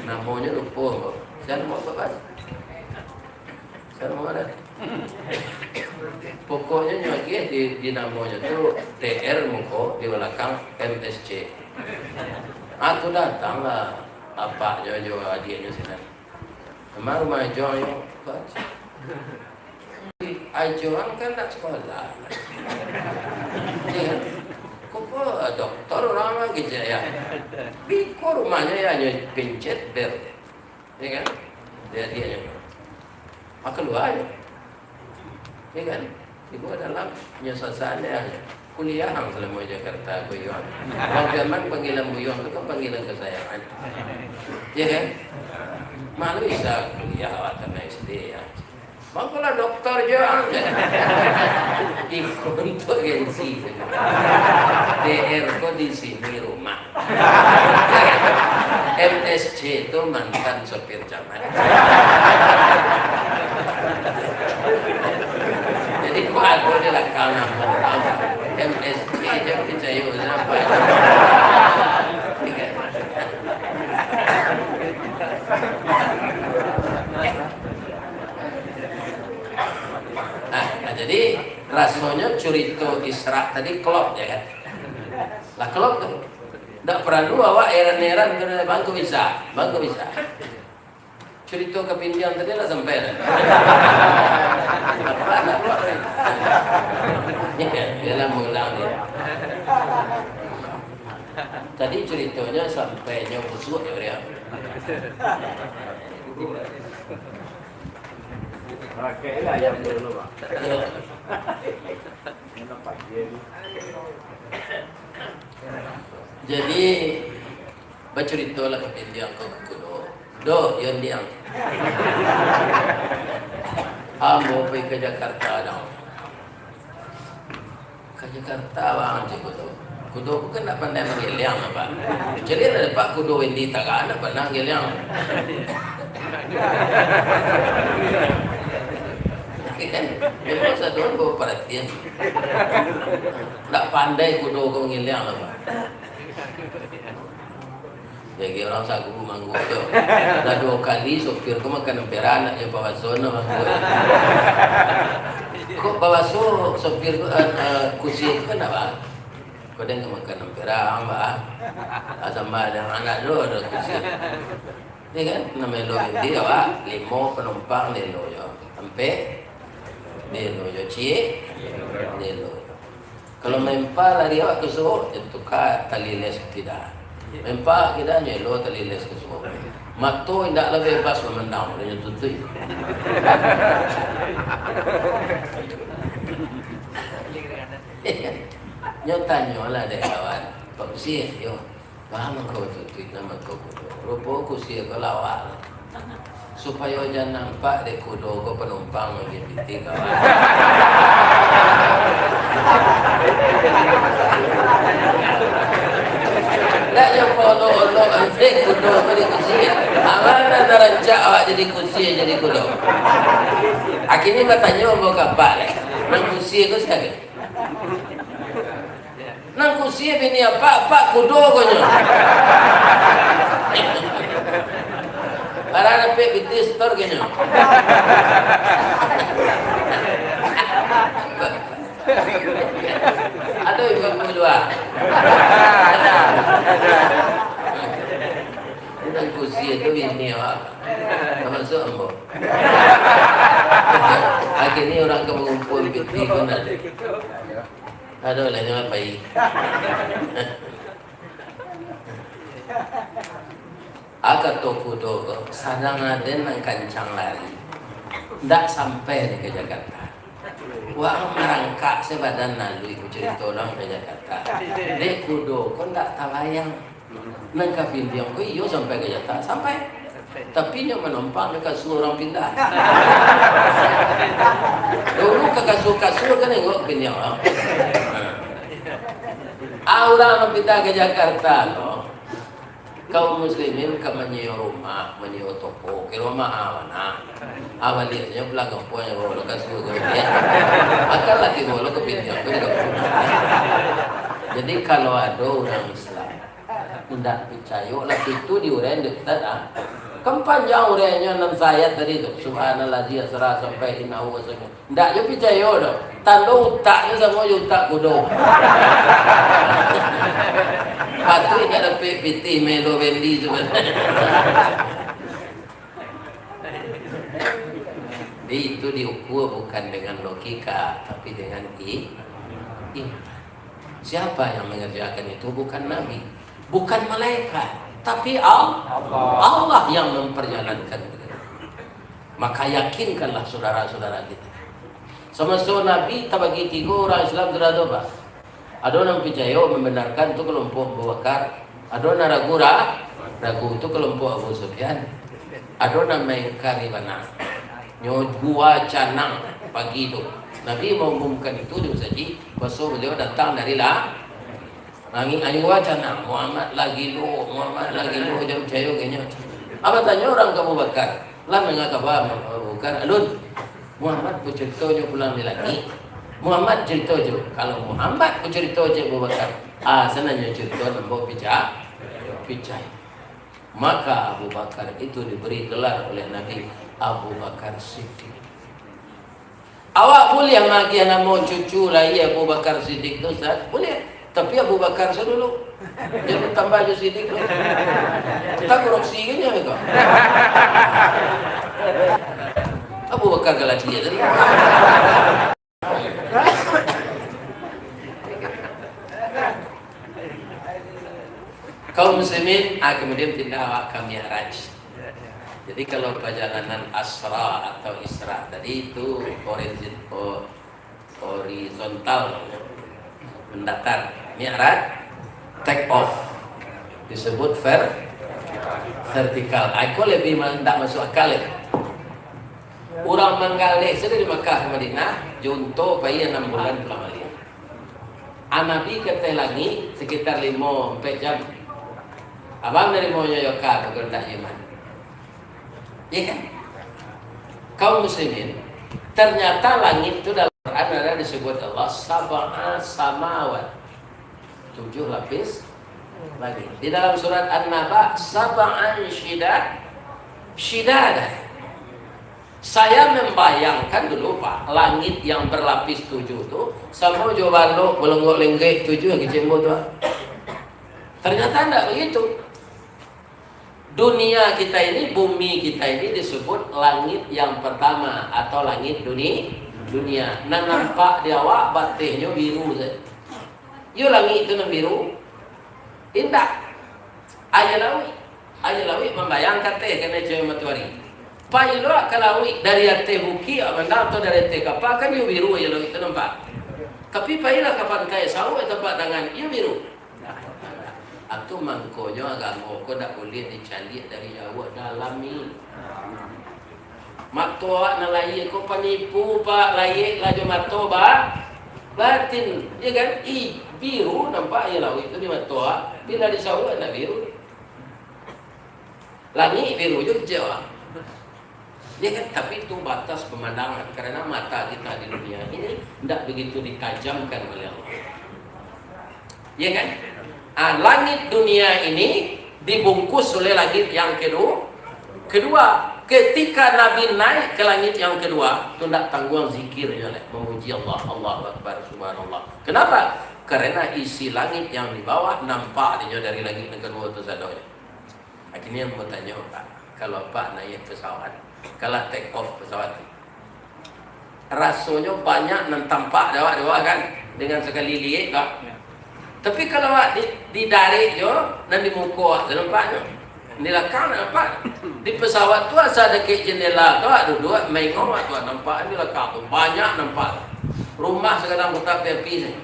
Namonyo lupo. Sia namo apo, Bas? Sia namo apo? Pokoknyo nyo agiah di, di namonyo tu T R muko di balakang M S C. Ah, tu datanglah apaknyo jo adiaknyo sinan. Memang rumah Ajo ang yo, Pak. Ajo ang kan ndak sekolah. Iya. Kok, kok doktor urang lagi je ya. Biko rumahnyo ya, nyo pencet bel. Iya kan? Dia, dia nyo. Ah, kalua nyo. Iya kan? Tibo dalam nyo sasalah. Kuliah ang salamo Jakarta, Buyuang. Bang Firman panggilan Buyuang tu kan panggilan kesayangan. Iya kan? Malu bisa kuliah awak tamat S D ya. Bang, kalau doktor jo ang. Iko untuak gengsi. T R ko di sini rumah. M S C tu mantan sopir camat. Jadi, kok ado di lakang namo urang, M S C je picayo, kenapa? Nah, nah, jadi rasonyo curito Isra tadi klop, ya kan? Lah, klop tu. Ndak paralu awak heran-heran, kena bangku bisa, bangku bisa. Curito kapindian tadi lah sampai dah. Apa nak buat? Ya, dia lah mengulang dia. Tadi curitonyo sampai nyo busuak ya, dia. Pakai lah yang dulu, Pak. Ya. Ini nampak dia ni. Jadi, bacuritolah kapindiang ko ka kudo. "Doh, yo ndiang. Ambo pai ka Jakarta dang." "Ka Jakarta, Bang," cek kudo. Kudo ko kan ndak pandai manggeliang, Pak. Caliak lah, Pak, kudo Wendy Tara ndak pandai manggeliang. Kan? Memang sadoan baparatian. Ndak pandai kudo ko manggeliang lah, Pak. Jadi urang sagu mangguak tu. Lah duo kali sopir ko makan ampera, nak jo pabaso no mangguak. Kok pabaso sopir ko, eh, eh, kusi ko kan apa? Kok den ka makan ampera, Mbak? Ah, samba dek anak tu ado kusi. Yo kan? Namo lo Wendy awak, limo panumpang, elo yo. Ampek, elo yo, ciek, elo yo. Kalau maempa lari awak ka Suok, jan tuka tali les kida. Maempa kida, nyo elo tali les ka Suok. Mato indak lah bebas mamandang, udah nyo tutuik. Nyo tanyolah dek kawan, "Pak Usi, yo, baa mangko tutuik nan mato kudo? Rupo kusi ko lawak." Supayo jan nampak dek kudo ko panumpang manggiah pitih, kawan. Ndak jo paolok-olok dek kudo ko di kusi. Aman nan rancak awak jadi kusi, jadi kudo. Akhirnyo batanyo ambo ka apak lai. Nan kusi ko sia? Nan kusi bini apak, apak kudo ko nyo. Bara dapek pitih setor ko nyo. Ado ibu-ibu lua. Nan kusi tu bini awak. Tamasuak ambo. Akhirnyo urang ka mangumpua pitih pun ado. Ado lah, jangan pai. Ah, kato kudo ko, sadang aden nan kancang lari, ndak sampai dek ka Jakarta. Wak marangkak sabadan lalu, iku carito urang ka Jakarta. Dek kudo ko ndak tabayang. Nan kapindiang ko iyo sampai ka Jakarta, sampai. Tapi nyo manumpang di kasua urang pindah. Dulu ka kasua-kasua kan nengok kapindiang urang. Ah, urang nan pindah ka Jakarta ko, kaum muslimin ka manyewa rumah, manyewa toko, kiro maha bana. Ah, baliaknyo pulang kampuang, nyo bawa lo kasua ko baliak. Akan lah tibo lo kapindiang ko di kampuang. Jadi, kalau ado urang Islam indak picayo, lah itu di uraian dek Ustaz, ah. Kan panjang uraiannyo nan saayat tadi tu. Subhanallazi asra sampai innahu wasallam. Ndak jo picayo doh. Tando utaknyo samo jo utak kudo. Patuik ndak dapek pitih melo Wendy tu. Jadi itu diukua bukan dengan logika, tapi dengan i-, iman. Siapa yang mengerjakan itu? Bukan Nabi, bukan malaikat, tapi Al-, Allah. Allah yang memperjalankan itu. Maka yakinkanlah saudara-saudara kita. Samaso Nabi tabagi tigo urang Islam, saudara tu, Pak. Ado nan picayo, mambanarkan, tu kalompok Abu Bakar. Ado nan ragu, ra-, ragu, tu kalompok Abu Sufyan. Ado nan maingkari bana. Nyo gua canang pagi tu. Nabi maumumkan itu di masajik, paso baliau datang dari la-, langik, ayo gua canang, "Muhammad lah gilo, Muhammad lah gilo, jan picayo ka inyo." Apo tanyo urang ka Abu Bakar? Lah manga kaba Abu Bakar, alun. Muhammad bacaritonyo pulang di langik. Muhammad carito jo. Kalau Muhammad bacarito jo Abu Bakar, ah, sanangnyo carito nan ambo pica-, picayo. Maka Abu Bakar itu diberi gelar oleh Nabi Abu Bakar Siddiq. Awak buliah magiah namo cucu lai Abu Bakar Siddiq tu, Ustaz? Buliah. Tapi Abu Bakar sa dulu. Jan tambah jo Siddiq tu. Kita korupsi kan nyo tu. Abu Bakar Galati tadi. Kaum muslimin, ah, kemudian pindah awak ka Mi'raj. Jadi, kalau perjalanan Asra atau Isra tadi itu horizon-, ho-, horizontal, mendatar. Mi'raj, take off. Disebut ver-, vertikal. Iko lebih ma-, ndak masuk akal ya. Urang manggaleh sajo di Makkah ka Madinah, jo unto pai anam bulan pulang baliak. A Nabi ka ateh langik sekitar limo ampek jam. Abang narimonyo yo ka, pukul tak iman. Iya kan? Kaum muslimin, ternyata langit itu dalam Quran ada disebut Allah sab'a samawat. Tujuh lapis langit. Di dalam surat An-Naba, sab'an syida-, syidada. Saya membayangkan dulu, Pak, langit yang berlapis tujuh tu samo jo balok balonggok lenggek tujuh lagi cembo tu, Pak. Ternyata ndak begitu. Dunia kita ini, bumi kita ini disebut langit yang pertama atau langit duni-, dunia. Nan nampak di awak batehnyo biru sajo. Iyo langik tu nan biru? Indak. Aia lauik. Aia lauik mambayang ka ateh kanai cahaya matoari. Pai lo ka lauik dari ateh bukik, mandang atau dari ateh kapa, kan iyo biru aia lauik tu nampak. Tapi pailah ka pantai, sauak tapak tangan, iyo biru. Atu mangkonyo agamo ko ndak buliah dicaliak dari jauah, dalami. Mato awak nan layie ko panipu, Pak, layie lah jo mato ba-, batin, ya kan? I, biru nampak aia lauik tu di mato awak, bila disauak ndak biru. Langik biru jo kecek awak. Ya kan? Tapi itu batas pemandangan, karena mata kita di dunia ini ndak begitu ditajamkan oleh Allah. Ya kan? Ah, langit dunia ini dibungkus oleh langit yang kedu-, kedua. Ketika Nabi naik ke langit yang kedua, tu ndak tangguang zikirnyo leh, memuji Allah, Allahu Akbar, Subhanallah. Kenapa? Karena isi langit yang di bawah nampak dinyo dari langit yang kedua tu sadonyo. Akhirnyo ambo tanyo, Pak, kalau Apak naik pesawat, kalau take off pesawat tu, rasonyo banyak nan tampak di awak di bawah kan, dengan sakali liek, Pak. Ya. Tapi kalau awak di, di darek jo, nan di muko awak tu nampaknyo. Di lakang ndak nampak. Di pesawat tu asa dakek jendela tu awak duduak, maingok awak tu nampak di lakang tu. Banyak nampak. Rumah sakadang kotak api-api sajo.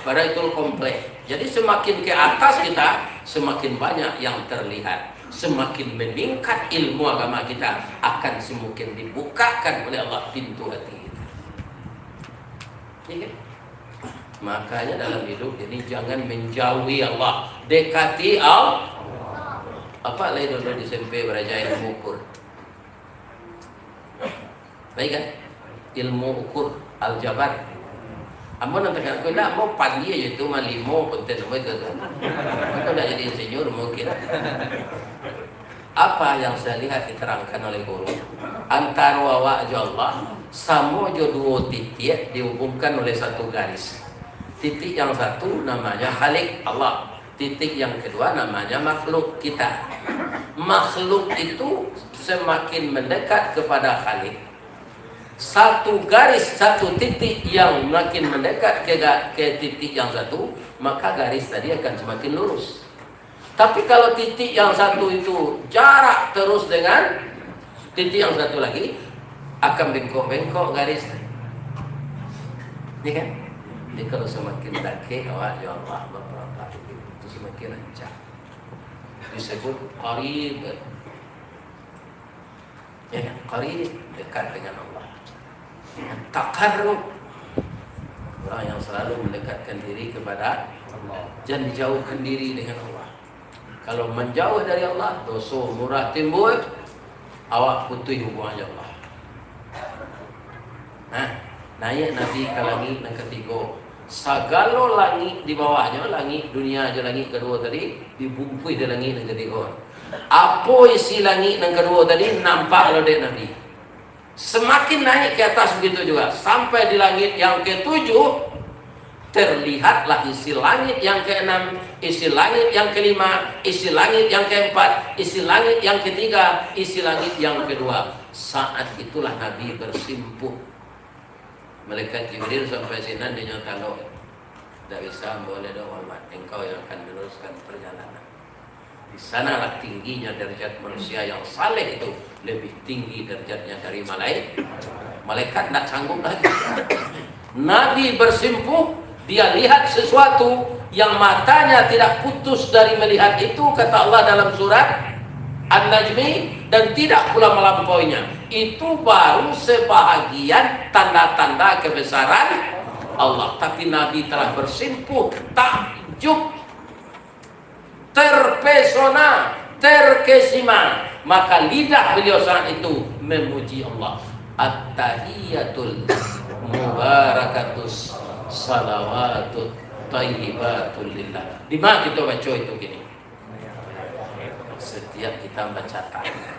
Padahal itu komplek. Jadi, semakin ke atas kita, semakin banyak yang terlihat. Semakin meningkat ilmu agama kita, akan semakin dibukakan oleh Allah pintu hati kita. Iya kan? Makanya dalam hidup ini jangan menjauhi Allah, dekati Allah. Apa lai dulu di S M P baraja ilmu ukur? Baik kan? Ilmu ukur, aljabar. Ambo nan tangah ko indak, ambo pandai aja tu, mah limo pun ten, ambo itu tu. Ambo ndak jadi insinyur mungkin. Apa yang saya lihat diterangkan oleh guru, antaro awak jo Allah, samo jo duo titiak dihubungkan oleh satu garis. Titik yang satu namanya Khalik, Allah. Titik yang kedua namanya makhluk kita. Makhluk itu semakin mendekat kepada Khalik. Satu garis, satu titik yang makin mendekat ke ga-, ke titik yang satu, maka garis tadi akan semakin lurus. Tapi kalau titik yang satu itu jarak terus dengan titik yang satu lagi, akan bengkok-bengkok garis. Ya kan? Jadi kalau semakin dakek awak jo Allah, bapak-bapak, itu semakin rancak. Disebut qarib. Ya kan? Qarib, dekat dengan Allah. Taqarrub, orang yang selalu mendekatkan diri kepada Allah. Jangan dijauhkan diri dengan Allah. Kalau menjauh dari Allah, doso murah timbul, awak putus hubungan dengan Allah. Nah, naik Nabi ka langik nan katigo. Sagalo langik di bawahnyo, langik dunia jo langik kaduo tadi, dibungkuih di langik nan katigo. Apo isi langik nan kaduo tadi, nampak lo dek Nabi. Semakin naik ke atas begitu juga, sampai di langit yang ketujuh, terlihatlah isi langit yang keenam, isi langit yang kelima, isi langit yang keempat, isi langit yang ketiga, isi langit yang kedua. Saat itulah Nabi bersimpuh. Malaikat Jibril sampai sinan, dinyo talok. Ndak bisa, ambo lai doh, Muhammad. Engkau yang akan meneruskan perjalanan. Di sanalah tingginya derajat manusia yang saleh itu, lebih tinggi derajatnya dari malai-, malaikat, ndak sanggup lagi. Nabi bersimpuh, dia lihat sesuatu, Yang matanya tidak putus dari melihat itu, kata Allah dalam surat An-Najmi, dan tidak pula melampauinya. Itu baru sebahagian tanda-tanda kebesaran Allah. Tapi Nabi telah bersimpuh takjub, terpesona, terkesima. Maka lidah beliau saat itu memuji Allah. At-tahiyatul mubarakatus salawatut thayyibatul lillah. Di mana kita baca itu kini? Setiap kita baca takbir.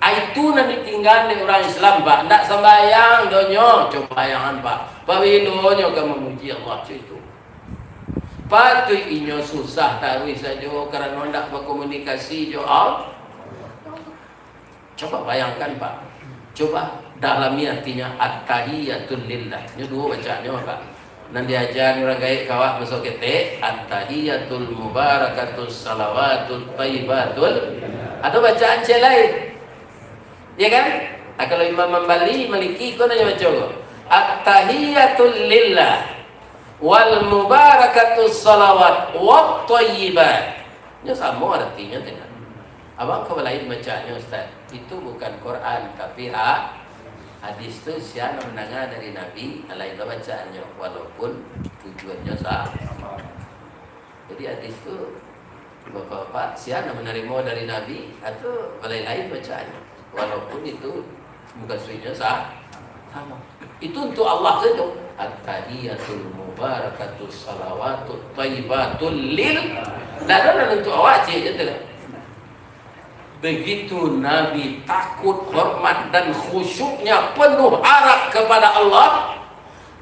Itu nan ditinggaan dek urang Islam, Pak. Ndak sambayang donyo, coba bayangan, Pak. Pabilo nyo ka mamuji Allah, cak itu. Patuik inyo susah taruih sajo karano ndak bakomunikasi jo Allah. Coba bayangkan, Pak. Coba dalami artinya, at-tahiyatul lillah. Nyo duo bacaannyo, Pak. Nan diaja urang gaek ka awak maso ketek, at-tahiyatul mubarakatus salawatut thayyibatul. Atau bacaan cek lain. Ya kan? Ah, kalau Imam Mambali, Maliki, ko nan nyo baco ko. At-tahiyatul lillah wal mubarakatus salawat wat thayyibat. Nyo samo artinyo tu kan. Abang ka balain bacaannyo, Ustaz? Itu bukan Quran, tapi ha-, hadis tu sia nan mandanga dari Nabi, lain lah bacaannyo, walaupun tujuannyo sama. Jadi hadis tu, bapak-bapak, sia nan manarimo dari Nabi, atau balain-lain bacaannyo, walaupun itu mukasuiknyo sa-, sama. Itu untuk Allah sajo. At-tahiyatul mubarakatus salawatut thayyibatul lil. Ndak ado nan untuk awak, cek je tu lah. Begitu Nabi takut, hormat, dan khusyuknya penuh harap kepada Allah,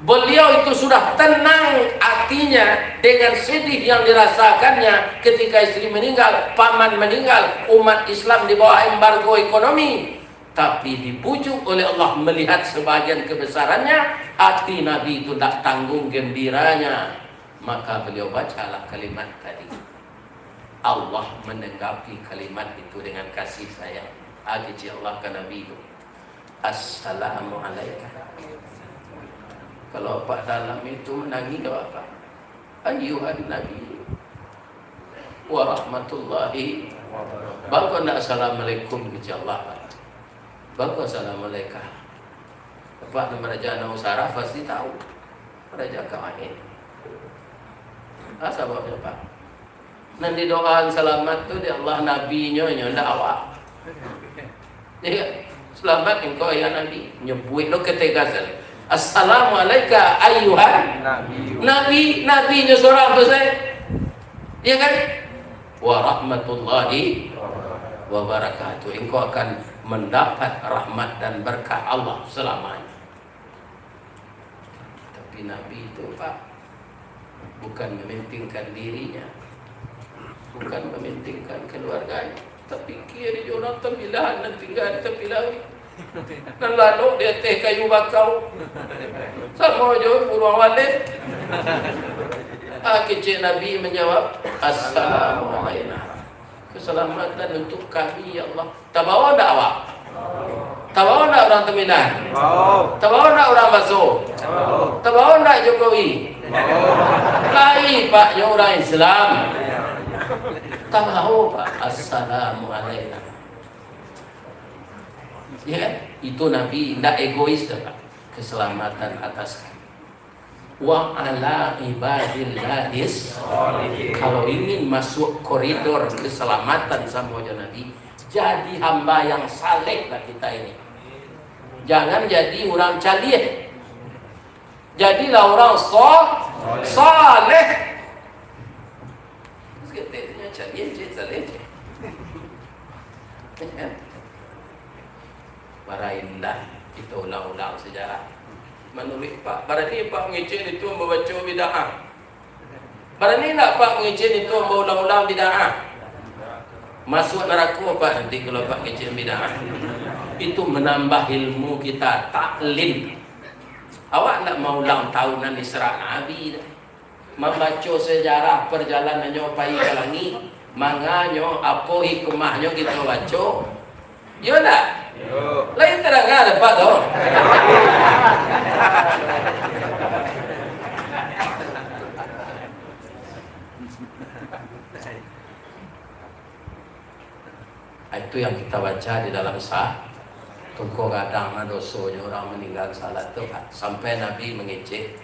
beliau itu sudah tenang hatinya dengan sedih yang dirasakannya ketika istri meninggal, paman meninggal, umat Islam di bawah embargo ekonomi. Tapi dibujuk oleh Allah melihat sebahagian kebesarannya, hati Nabi itu tak tanggung gembiranya. Maka beliau bacalah kalimat tadi. Allah menanggapi kalimat itu dengan kasih sayang. Agi Allah ka Nabi itu. Assalamualaikum. Kalau Pak dalam itu menangis, apa? Ayuhan Nabi. Warahmatullahi. Bangko ndak assalamualaikum ka Allah, Pak? Bangko assalamualaikum. Pak, maraja anak usarah pasti tahu. Maraja ka main. Ah, sababnya, Pak. Nan didoaan salamat tu di Allah, nabinyo, nyo ndak awak. Iya, selamat engkau ya Nabi. Nyebuik lo ketegasan. Assalamualaikum ayuhan Nabi. Nabi, Nabi nyo seorang tu saya. Iya kan? Warahmatullahi wabarakatuh. Engkau akan mendapat rahmat dan berkah Allah selamanya. Tapi Nabi itu, Pak, bukan mementingkan dirinya, bukan mementingkan keluarganya. Tapi kiri jo urang tambilahan nan tingga di tapi lauik, nan lalok di ateh kayu bakau, samo jo buruang walet. Ah, kecek Nabi menjawab, "Assalamu alaina." Keselamatan untuk kami, ya Allah. Tabawa ndak awak? Tabawa ndak urang Tamilan? Tabawa ndak urang Baso? Tabawa ndak Jokowi? Lai, Pak, nyo urang Islam. Tabawa, Pak. Assalamualaikum. Ya kan? Itu Nabi ndak egois dah, Pak. Keselamatan atas kami. Wa ala ibadillahis. Kalau ingin masuk koridor keselamatan samo jo Nabi, jadi hamba yang saleh lah kita ini. Jangan jadi urang caliah. Jadilah urang so-, saleh. Terus kata dia, caliah je, saleh je. Ya kan? Bara indak kita ulang-ulang sejarah. Manuruik Pak, barani Pak mangecek itu mambaco bid'ah. Barani indak Pak mangecek itu maulang-ulang bid'ah? Masuak narako Pak nanti kalau Pak ngecek bid'ah. Itu menambah ilmu kita, taklim. Awak ndak maulang tahunan Isra Nabi dah. Mambaco sejarah parjalanannyo pai ka langik, manganyo, apo hikmahnyo kito baco? Iyo ndak? Iyo. Lain tadanga dapek tu. Itu yang kita baca di dalam sah, tungko gadang lah dosonyo urang maninggal salat tu, Pak. Sampai Nabi mangecek,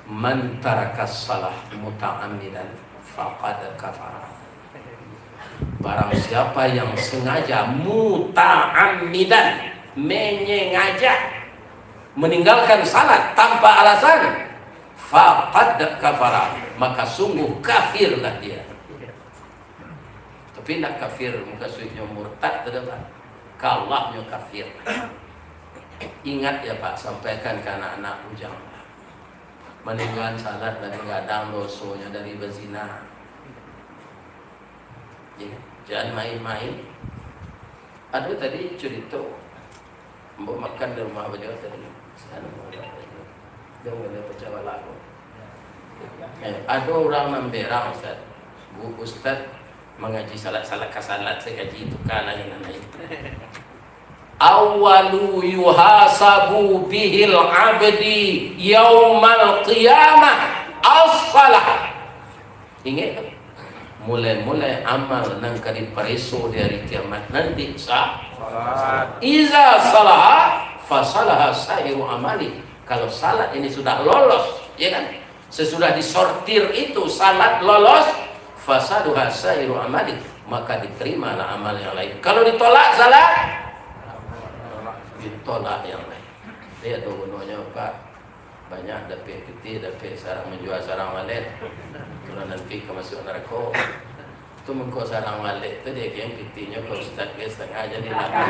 "Man tarakas salah muta'ammidan faqad kafara." Barang siapa yang sengaja, muta'ammidan, menyengaja meninggalkan salat tanpa alasan, faqad kafara, maka sungguh kafirlah dia. Tapi ndak kafir mukasuiknyo murtad tu doh, Pak. Ka Allah nyo kafir. Ingat ya, Pak, sampaikan ka anak-anak bujang. Maninggalan salat gadang-gadang dosonyo dari bazina. Ya, jan main-main. Ado tadi curito, ambo makan di rumah baliau tadi. Jan main-main. Jan main pecah bala ko. Eh, ado urang nan berang, Ustaz. Bu, Ustaz mangaji salat, salat ka salat, sakaji tuka lah nan lain. "Awwalu yuhasabu bihil abdi yaumal qiyamah as-salah." Ingat, mulai-mulai amal nan ka dipareso di hari kiamat nanti, sa-, salat. "Iza salaha, fasalaha sa'iru amali." Kalau salat ini sudah lolos, ya kan? Sesudah disortir itu, salat lolos, "fasaduha sa'iru amali," maka diterimalah amal yang lain. Kalau ditolak salat, ditolak yang lain. Jadi, ado gunonyo, Pak. Banyak dapek pitih, dapek sarang, manjua sarang walek. Kalau nanti ka masuak narako, tu mangko sarang walek tu, dia kian pitihnyo ka ustaz, dia satangah jadi laku.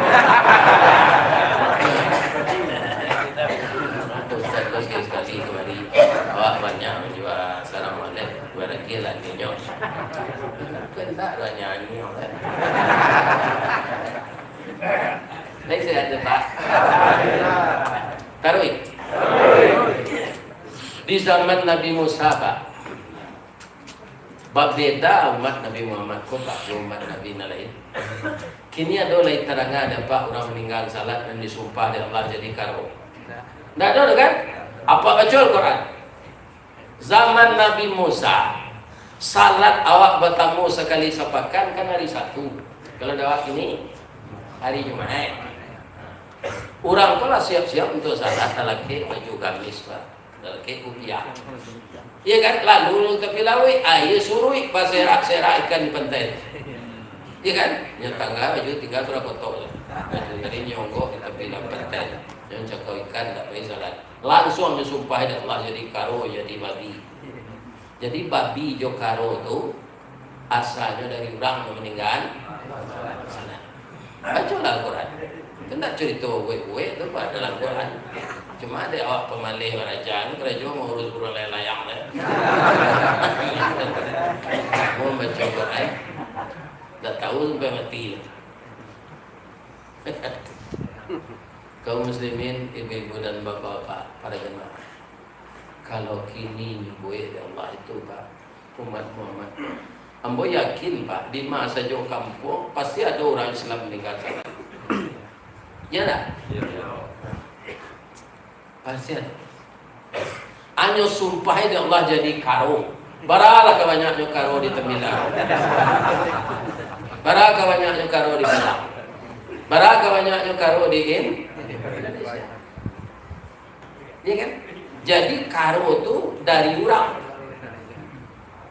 Ustaz tu sakali-sakali kamari, awak banyak manjua sarang walek, barangkali lah dia nyo. Kan tak banyak ni, kan? Baik, saya ada, Pak. Taruih. Di zaman Nabi Musa, Pak, babeda umat Nabi Muhammad ko, Pak, jo umat Nabi nan lain. Kini ado lai tadanga dek Apak urang maninggal salat nan disumpah dek Allah jadi karo? Ndak ado doh, kan? Apak baco Al-Quran. Zaman Nabi Musa, salat awak batamu sakali sapakan kan hari Sabtu. Kalau dek awak kini, hari Jumaik. Urang ko lah siap-siap untuak salat, talakek baju gamis, Pak. Talakek kupiah. Iya kan? Lalu tapi lawik, aia suruik, baserak-serak ikan di pantai. Iya kan? Nyo tangga baju tingga tu lah kotor. Baju tadi nyonggok di tapi lah pantai. Nyo cakau ikan, tak pai salat. Langsuang disumpah dek Allah jadi karo, jadi babi. Jadi babi jo karo tu asalnyo dari urang nan maninggalan salat. Bacolah Al-Quran. Itu ndak curito buek-buek tu, Pak, dalam Quran. Cuma dek awak pamaleh baraja ni, karajo mauruih urang layang-layang tu. Mau baco Quran, ndak tahu sampai mati. Kaum muslimin, ibu-ibu dan bapak-bapak, para jemaah. Kalau kini nyo buek dek Allah itu, Pak, umat Muhammad, ambo yakin, Pak, di ma sajo kampuang, pasti ado urang Islam maninggal salat. Ya ndak? Pasti ado. Anyo sumpah dek Allah jadi karo. Bara lah ka banyaknyo karo di Tembilang. Bara ka banyaknyo karo di Padang. Bara ka banyaknyo karo di In-, Indonesia. Iya kan? Jadi karo tu dari urang.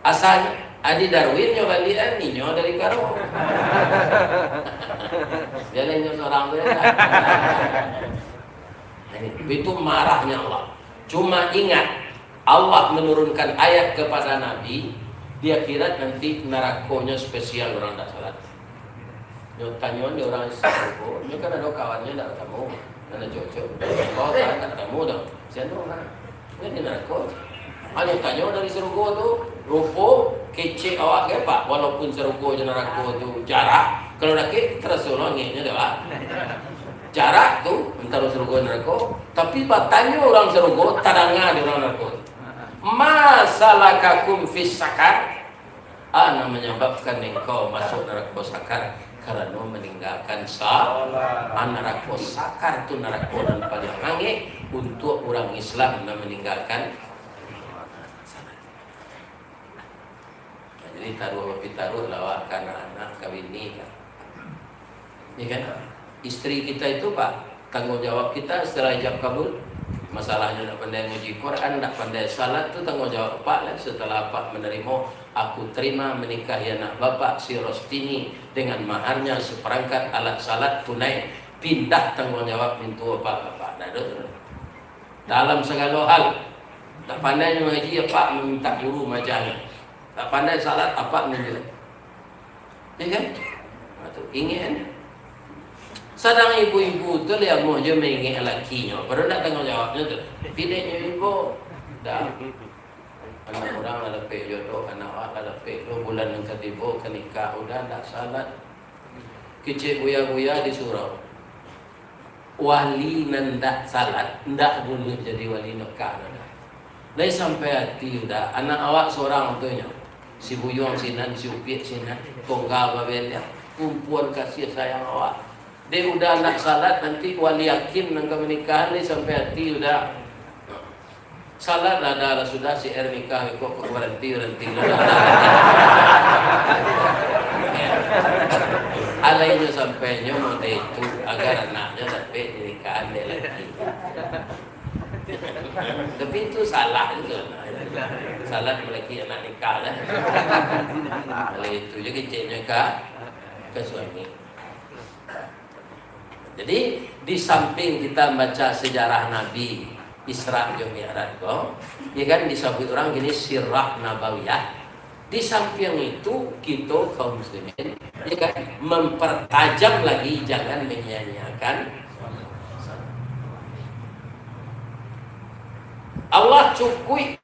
Asalnyo, adi Darwin nyo baliak, eh, ninyo dari karo. Bialah inyo sorang tu, ya. Itu marahnya Allah. Cuma ingat, Allah menurunkan ayat kepada Nabi, di akhirat nanti narakonyo spesial urang dak salat. Nyo tanyo dek urang sarugo, nyo kan ado kawannyo ndak batamu, nan cocok. Oh, kan ndak batamu tu. Sian tu, ha. Nyo di narako. Ha, nyo tanyo dari sarugo tu, rupo kecek awak ke, Pak, walaupun sarugo jo narako tu jarak, kalau dakek taraso langiknyo dek, Pak. Jarak tu antaro sarugo jo narako, tapi batanyo urang sarugo, tadanga dek urang narako tu. "Ma salakakum fis sakar?" A, nan manyababkan engkau masuak narako sakar, karano maninggakan sa-, a, narako sakar tu narako nan paliang angek untuak urang Islam nan maninggakan salat. Nah, jadi taruah bapitaruah lah awak ka anak-anak, ka bini, ka. Ya kan? Isteri kita itu, Pak, tanggung jawab kita setelah ijab kabul. Masalahnya ndak pandai ngaji Quran, ndak pandai salat, tu tanggung jawab Apak lah. Setelah Apak menerima, aku terima menikahi anak Bapak si Rostini dengan maharnya seperangkat alat salat tunai, pindah tanggung jawab mintuo Apak, Bapak. Ndak ado tu. Dalam sagalo hal, ndak pandai ngaji, Apak mintak guru maajanyo. Ndak pandai salat, Apak nunjuak. Ya kan? Ha, tu, ingek kan? Sadang ibu-ibu tu liamuah jo maingek lakinyo, padahal ndak tanggung jawabnyo tu. Pideknyo ibo, dah. Anak urang lah dapek jodoh, anak awak lah dapek jodoh, bulan nan katibo ka nikah, udah ndak salat. Kecek buya-buya di surau. Wali nan ndak salat, ndak buliah jadi wali nikah, dah. Lai sampai ati, udah, anak awak surang tu nyo. Si Buyuang sinan, si Upiak sinan, tunggal babeliah, kumpuan kasih sayang awak. Dek udah ndak salat, nanti wali hakim nan ka manikahan lai sampai ati, udah. Salat lah, dah lah, sudah, si R nikah, kok, kok baranti, baranti lah. Alainyo sampai nyo model itu, agar anaknyo dapek dinikahan dek laki. Tapi itu salah itu. Salah malaki anak nikah lah. Kalau itu je keceknya ka, ka suami. Jadi, di samping kita baca sejarah Nabi Isra jo Mi'raj ko, ya kan, disebut orang gini sirah nabawiyah. Di samping itu, kita kaum muslimin, ya kan, mempertajam lagi, jangan menyia-nyiakan. Allah cukuik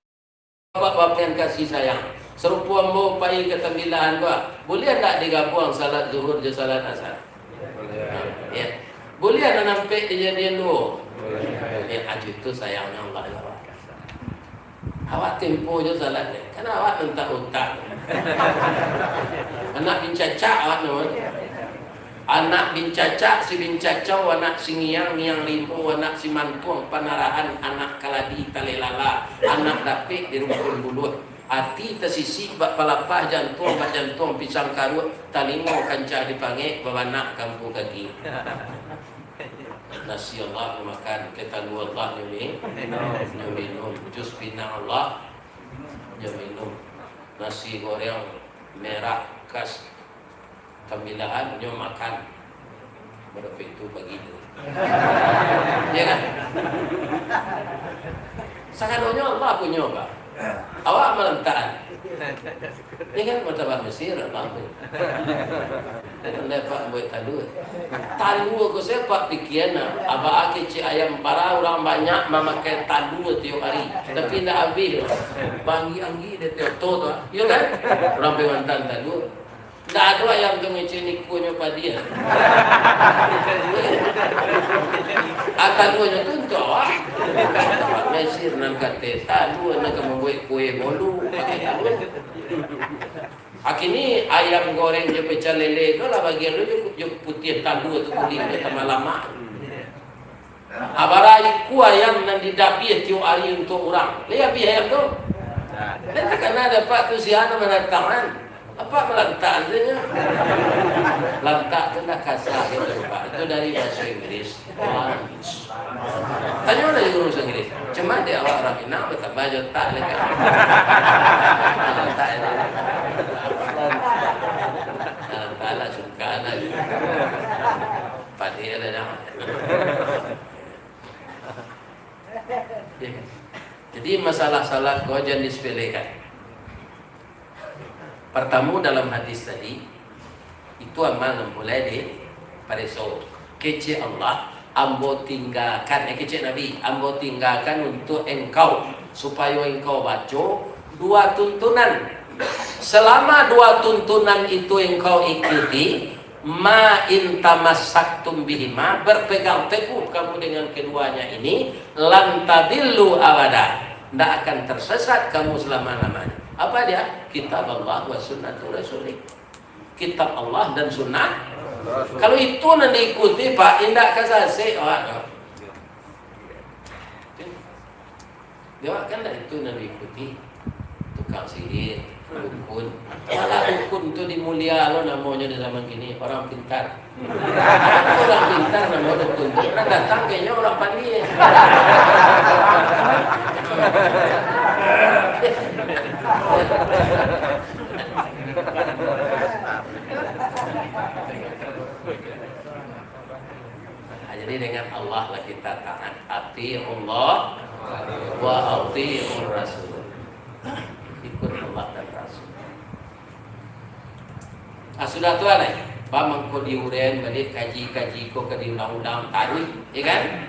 bapak-bapak yang kasih sayang. Sarupo ambo pai ka Tambilahan ko, buliah ndak digabuang salat Zuhur jo salat Asar? Ya. Buliah nan ampek dijadian duo? Ya, ajo itu sayangnyo Allah jo awak. Awak tempo jo salat ni. Kan awak mintak utang. Anak bincacak awak tu. Anak bincacak, si bincacau, anak si ngiang, ngiang limbo, anak si mantuang, panarahan, anak kaladi, talelala, anak dapik di rumpun buluah, ati tasisik bak palapah, jantuang bak jantuang pisang karuak, talingo kancah dipangek, babanak kampuang kaki. Nasi Allah nyo makan, kue talua Allah nyo mi-, nyo minum, jus pinang Allah nyo minum, nasi goreng merah khas Tambilahan nyo makan. Barapo itu pagi tu? Ya kan? Sagadonyo Allah punyo, Pak. Awak malantakan. Ya kan? Martabak Mesir, Allah punyo. Pandai Apak buek talua. Talua ko sia Apak pikia, nah. Abaa kecek ayam bara, urang banyak mamakai talua tiok hari. Tapi indak abih doh. Banggi-anggi dek tiok tu, tu. Ya kan? Urang pai mantan talua. Ndak ado ayam tu ngecek nikuanyo padi, ah. Ah, taluanyo tu untuak awak. Mesir nan kateh talua, nan ka mambuek kue bolu, pakai talua. Kini ayam goreng jo pecel lele tu lah bagian lu jo, jo putiah talua tu kulit, jo tambah lamak. Abara ikua ayam nan didabiah tiok ari untuak urang. Lai abih ayam tu? Nan takana dek Apak tu sia nan manantangan. Apak malantak sajo. Lantak tu ndak kasa gitu, Pak. Itu dari bahasa Inggris. Lunch. Tanyo lah guru bahasa Inggris. Cuma dek awak urang Minang batambah jo tak lagi. Lantak itu. Lantak lah suka lah. Padi lah dah. Ya kan? Jadi, masalah salat ko jan disepelekan. Partamo, dalam hadis tadi, itu amal nan mulai dipareso. Kecek Allah, ambo tinggakan, eh, kecek Nabi, ambo tinggakan untuak engkau, supayo engkau baco dua tuntunan. Selama dua tuntunan itu engkau ikuti, ma in tamassaktum bihima, berpegang teguh kamu dengan keduanya ini, lan tadillu abada, ndak akan tersesat kamu selama-lamanya. Apa dia? Kitab Allah wa sunnatu rasulih. Kitab Allah dan sunnah. Kalau itu nan diikuti, Pak, indak ka sasek awak. Dia kan dari itu nan diikuti. Tu tukang sihir, dukun. Malah dukun tu dimulia lo namonyo di zaman kini, orang pintar. Urang pintar namo dukun tu. Urang datang kayaknyo urang pandai. Nah, jadi dengan Allah lah kita taat. Atiullah wa atiur rasul. Ikut Allah dan Rasul. Ah, sudah tu lah, ba mangko diurai baliak, kaji-kaji ko ka diulang-ulang taruih, ya kan?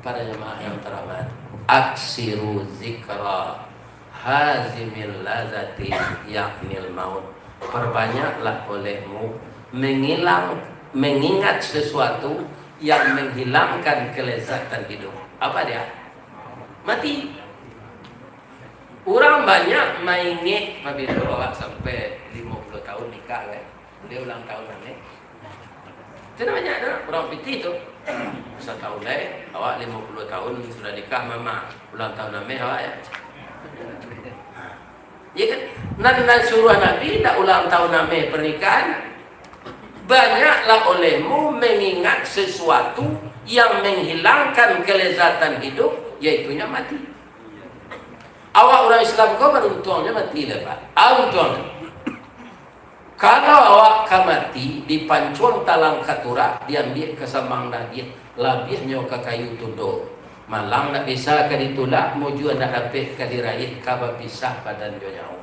Para jamaah yang terhormat, aksiru zikra hazimil lazati, yaknil maut. Perbanyaklah olehmu mengilang, mengingat sesuatu yang menghilangkan kelezatan hidup. Apa dia? Mati. Urang banyak maingek pabilo awak sampai limo puluah tahun nikah, kan? Dia ulang tahun nanti. Itu banyak tu, urang pitih tu. Satahun lai, awak limo puluah tahun sudah nikah, mama. Ulang tahun ameh awak, ya. Ha. Ya kan? Nan, nan suruah Nabi, ndak ulang tahun ameh pernikahan. Banyaklah olehmu mengingat sesuatu yang menghilangkan kelezatan hidup, yaitunya mati. Awak urang Islam ko baruntuangnyo mati lah, Pak. Ah, untuang. Kalau awak ka mati, dipancuang talang katurak, diambiak ka samang dadiak, labiahnyo ka kayu tudo. Malang ndak bisa ka ditulak, mujua ndak dapek ka diraih, ka bapisah badan jo nyawo.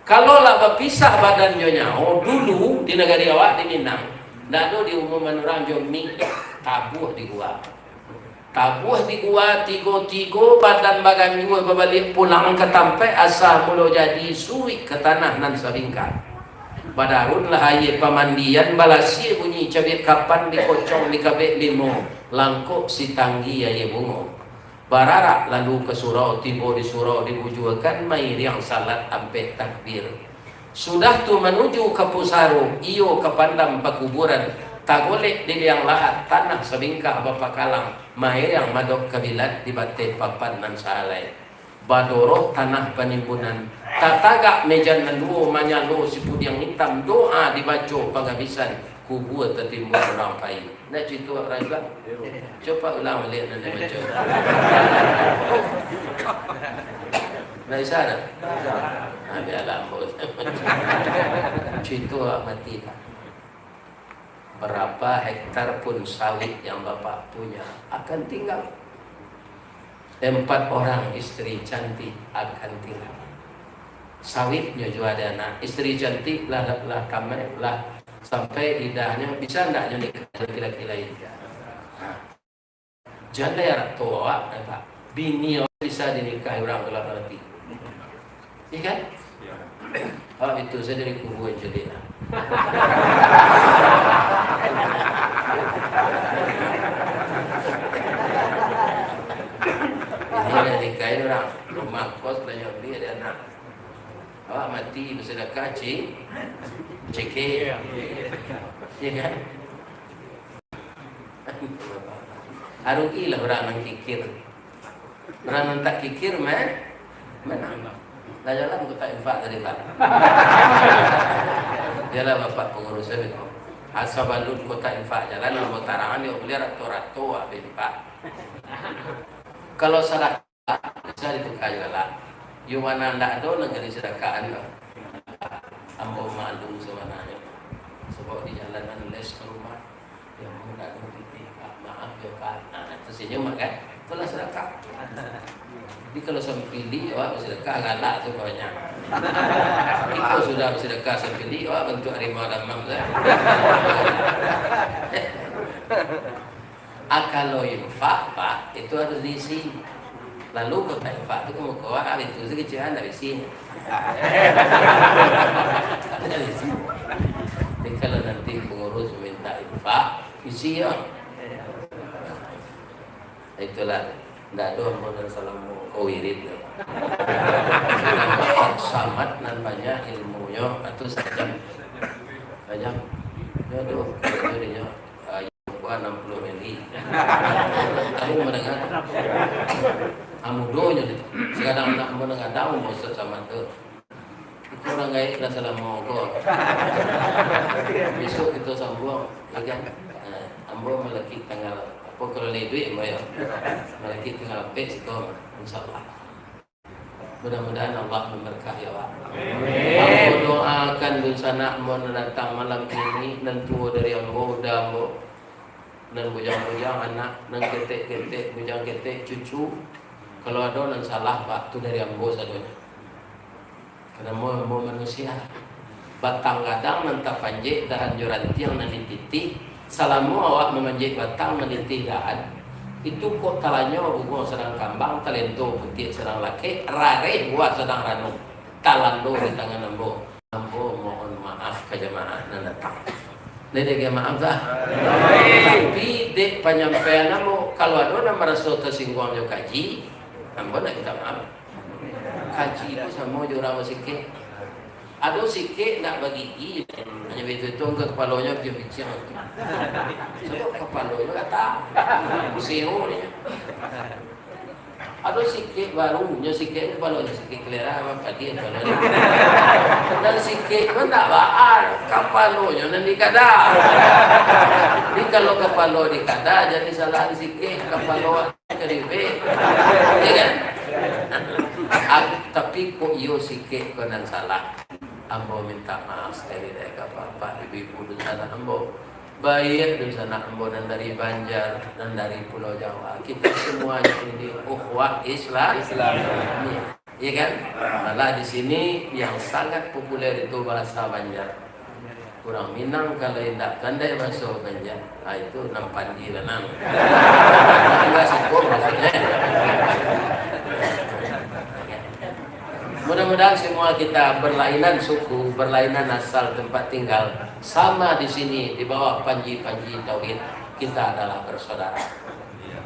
Kalau lah bapisah badan jo nyawo, dulu di nagari awak di Minang, ndak ado diumuman urang jo mik, tabuah di gua. Tabuah di gua, tigo-tigo badan baganjua babaliak pulang ka tampaik, asa mulo jadi suruik ka tanah nan sabingkah. Badarunlah aia pamandian, balasia bunyi cabiak kapan, dikocong dikabek limo, langkok sitanggi aia bungo. Bararak lalu ka surau, tibo di surau dibujuakan, mairiang salat ampek takbir. Sudah tu manuju ka pusaro, iyo ka pandam pakuburan, tagolek di liang lahat, tanah sabingkah bapakalang, mairiang madok kabilat di bateh papan nan sahalai. Badoroh tanah panimbunan, tatagak mejan nan duo, manyalo sipudiang itam, doa dibaco pangabisan, kubua tatimbun urang pai. Ndak cuito urang Islam? Cubo ulang baliak nan dia baco. Ndak bisa dah? Nah, bialah, ambo. Cuito awak mati tak? Berapa hektar pun sawit yang Bapak punya akan tinggal. Empat orang isteri cantik akan tinggal. Sawitnyo juo ado anak, isteri cantik lah, lah, lah tamat, lah sampai idahnyo, bisa ndak nyo nikah laki-laki lain? Ha. Jan lai arak tu awak, kata, bini awak bisa dinikahi urang kalau mati. Iya kan? Awak itu saja dari kubur jadi lah. Ini dah nikahin orang, rumah kos banyak beli, ada anak. Awak mati bersedekah, cik, cekik. Iya kan? Arugilah urang nan kikir. Urang nan tak kikir, meh, menang. Lah jalan kotak infak tadi, Pak. Iyalah, Bapak pengurus saya itu. Asa balun kotak infak jalan, ambo tarangan, yo, beli rato-rato, habis, Pak. Kalau salah bisa ditukar juo lah. Yo, mana ndak ado nagari sadakahan tu. Ambo malu sabananyo. Sebab di jalanan les ka rumah. Yo, ambo ndak ado pitih, Pak. Maaf yo, Pak. Nah, tu senyum kan? Itulah sadakah. Jadi kalau sampili, awak basadakah galak tu banyak. Iko sudah basadakah sampili, awak bantuak harimau damam tu. Ah, kalau infak, Pak, itu harus diisi. Lalu kotak infak tu ka muko awak, ah, itu sakecil, ndak isi. Ndak isi. Jadi, kalau nanti pengurus minta infak, isi yo. Itulah, ndak ado ambo nan salamo ko wirid tu. Samat nan banyak ilmunyo, atu sajam. Sajam. Ndak ado, ndak ado dinyo. Wah, anam puluah mili. Tahu mandanga tu. Ah, mudonyo tu. Sagadang anak ambo nan gadang, Ustaz Samad tu. Iko urang gaek lah salamo ko. Bisuak kito sambuang, ya kan? Nah, ambo malakik tanggal, apo, kalau lai duit ambo yo. Malakik tanggal ampek siko, insyaallah. Mudah-mudahan Allah memberkahi awak. Amin. Ambo doakan dunsanak ambo nan datang malam ini, nan tuo dari ambo, uda ambo, nan bujang-bujang anak, nan ketek-ketek, bujang ketek cucu. Kalau ado nan salah, Pak, tu dari ambo sadonyo. Karano ambo manusia. Batang gadang nan tapanjek, dahan jo rantiang nan dititih. Salamo awak mamanjek batang, manitih dahan, itu kok talanyau bungo sadang kambang, talento putiak sadang lakek, rareh buah sadang ranum, talando di tangan ambo. Ambo mohon maaf ka jamaah nan datang. Lai dek maaf dah. Tapi dek panyampaian ambo, kalau ado nan maraso tasingguang jo kaji, ambo nak minta maaf. Kaji tu samo jo urang basikek. Ado sikek ndak bagigi, hanyo baitu-itu ka kapalonyo, biciang-biciang. Sabab kapalonyo gatal. Pusing nyo. Ado sikek baru, nyo sikek kapalonyo, sikek kalera, apo padi kapalonyo. Dan sikek tu ndak baa, kapalonyo nan dikada. Jadi kalau kapalo dikada, jadi salahan sikek, kapalo Jadi, eh, ya kan? Ah, tapi kok iyo sikek ko nan salah. Ambo minta maaf sakali dek ka bapak, ibu-ibu dunsanak ambo. Baiak dunsanak ambo nan dari Banjar, nan dari Pulau Jawa. Kita semuanya ini ukhuwah Islam. Islam. Iya kan? Malah di sini yang sangat populer itu bahasa Banjar. Urang Minang kalau indak pandai baso Banjar, ah, itu nan panji lah nan. Tingga siko maksudnyo. Mudah-mudahan semua kita berlainan suku, berlainan asal tempat tinggal, sama di sini di bawah panji-panji tauhid. Kita adalah bersaudara.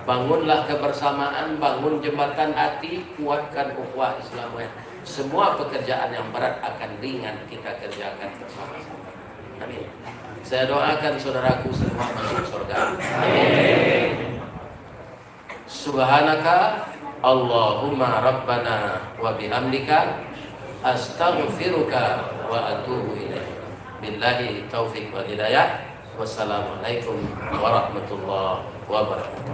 Bangunlah kebersamaan, bangun jembatan hati, kuatkan ukhuwah Islamiyah. Semua pekerjaan yang berat akan ringan kita kerjakan bersama-sama. Amin. Saya doakan saudaraku semua masuk surga. Amin. Subhanaka Allahumma Rabbana wa bihamdika, astaghfiruka wa atubu ilaik. Billahi taufik wal hidayah. Wassalamualaikum warahmatullahi wabarakatuh.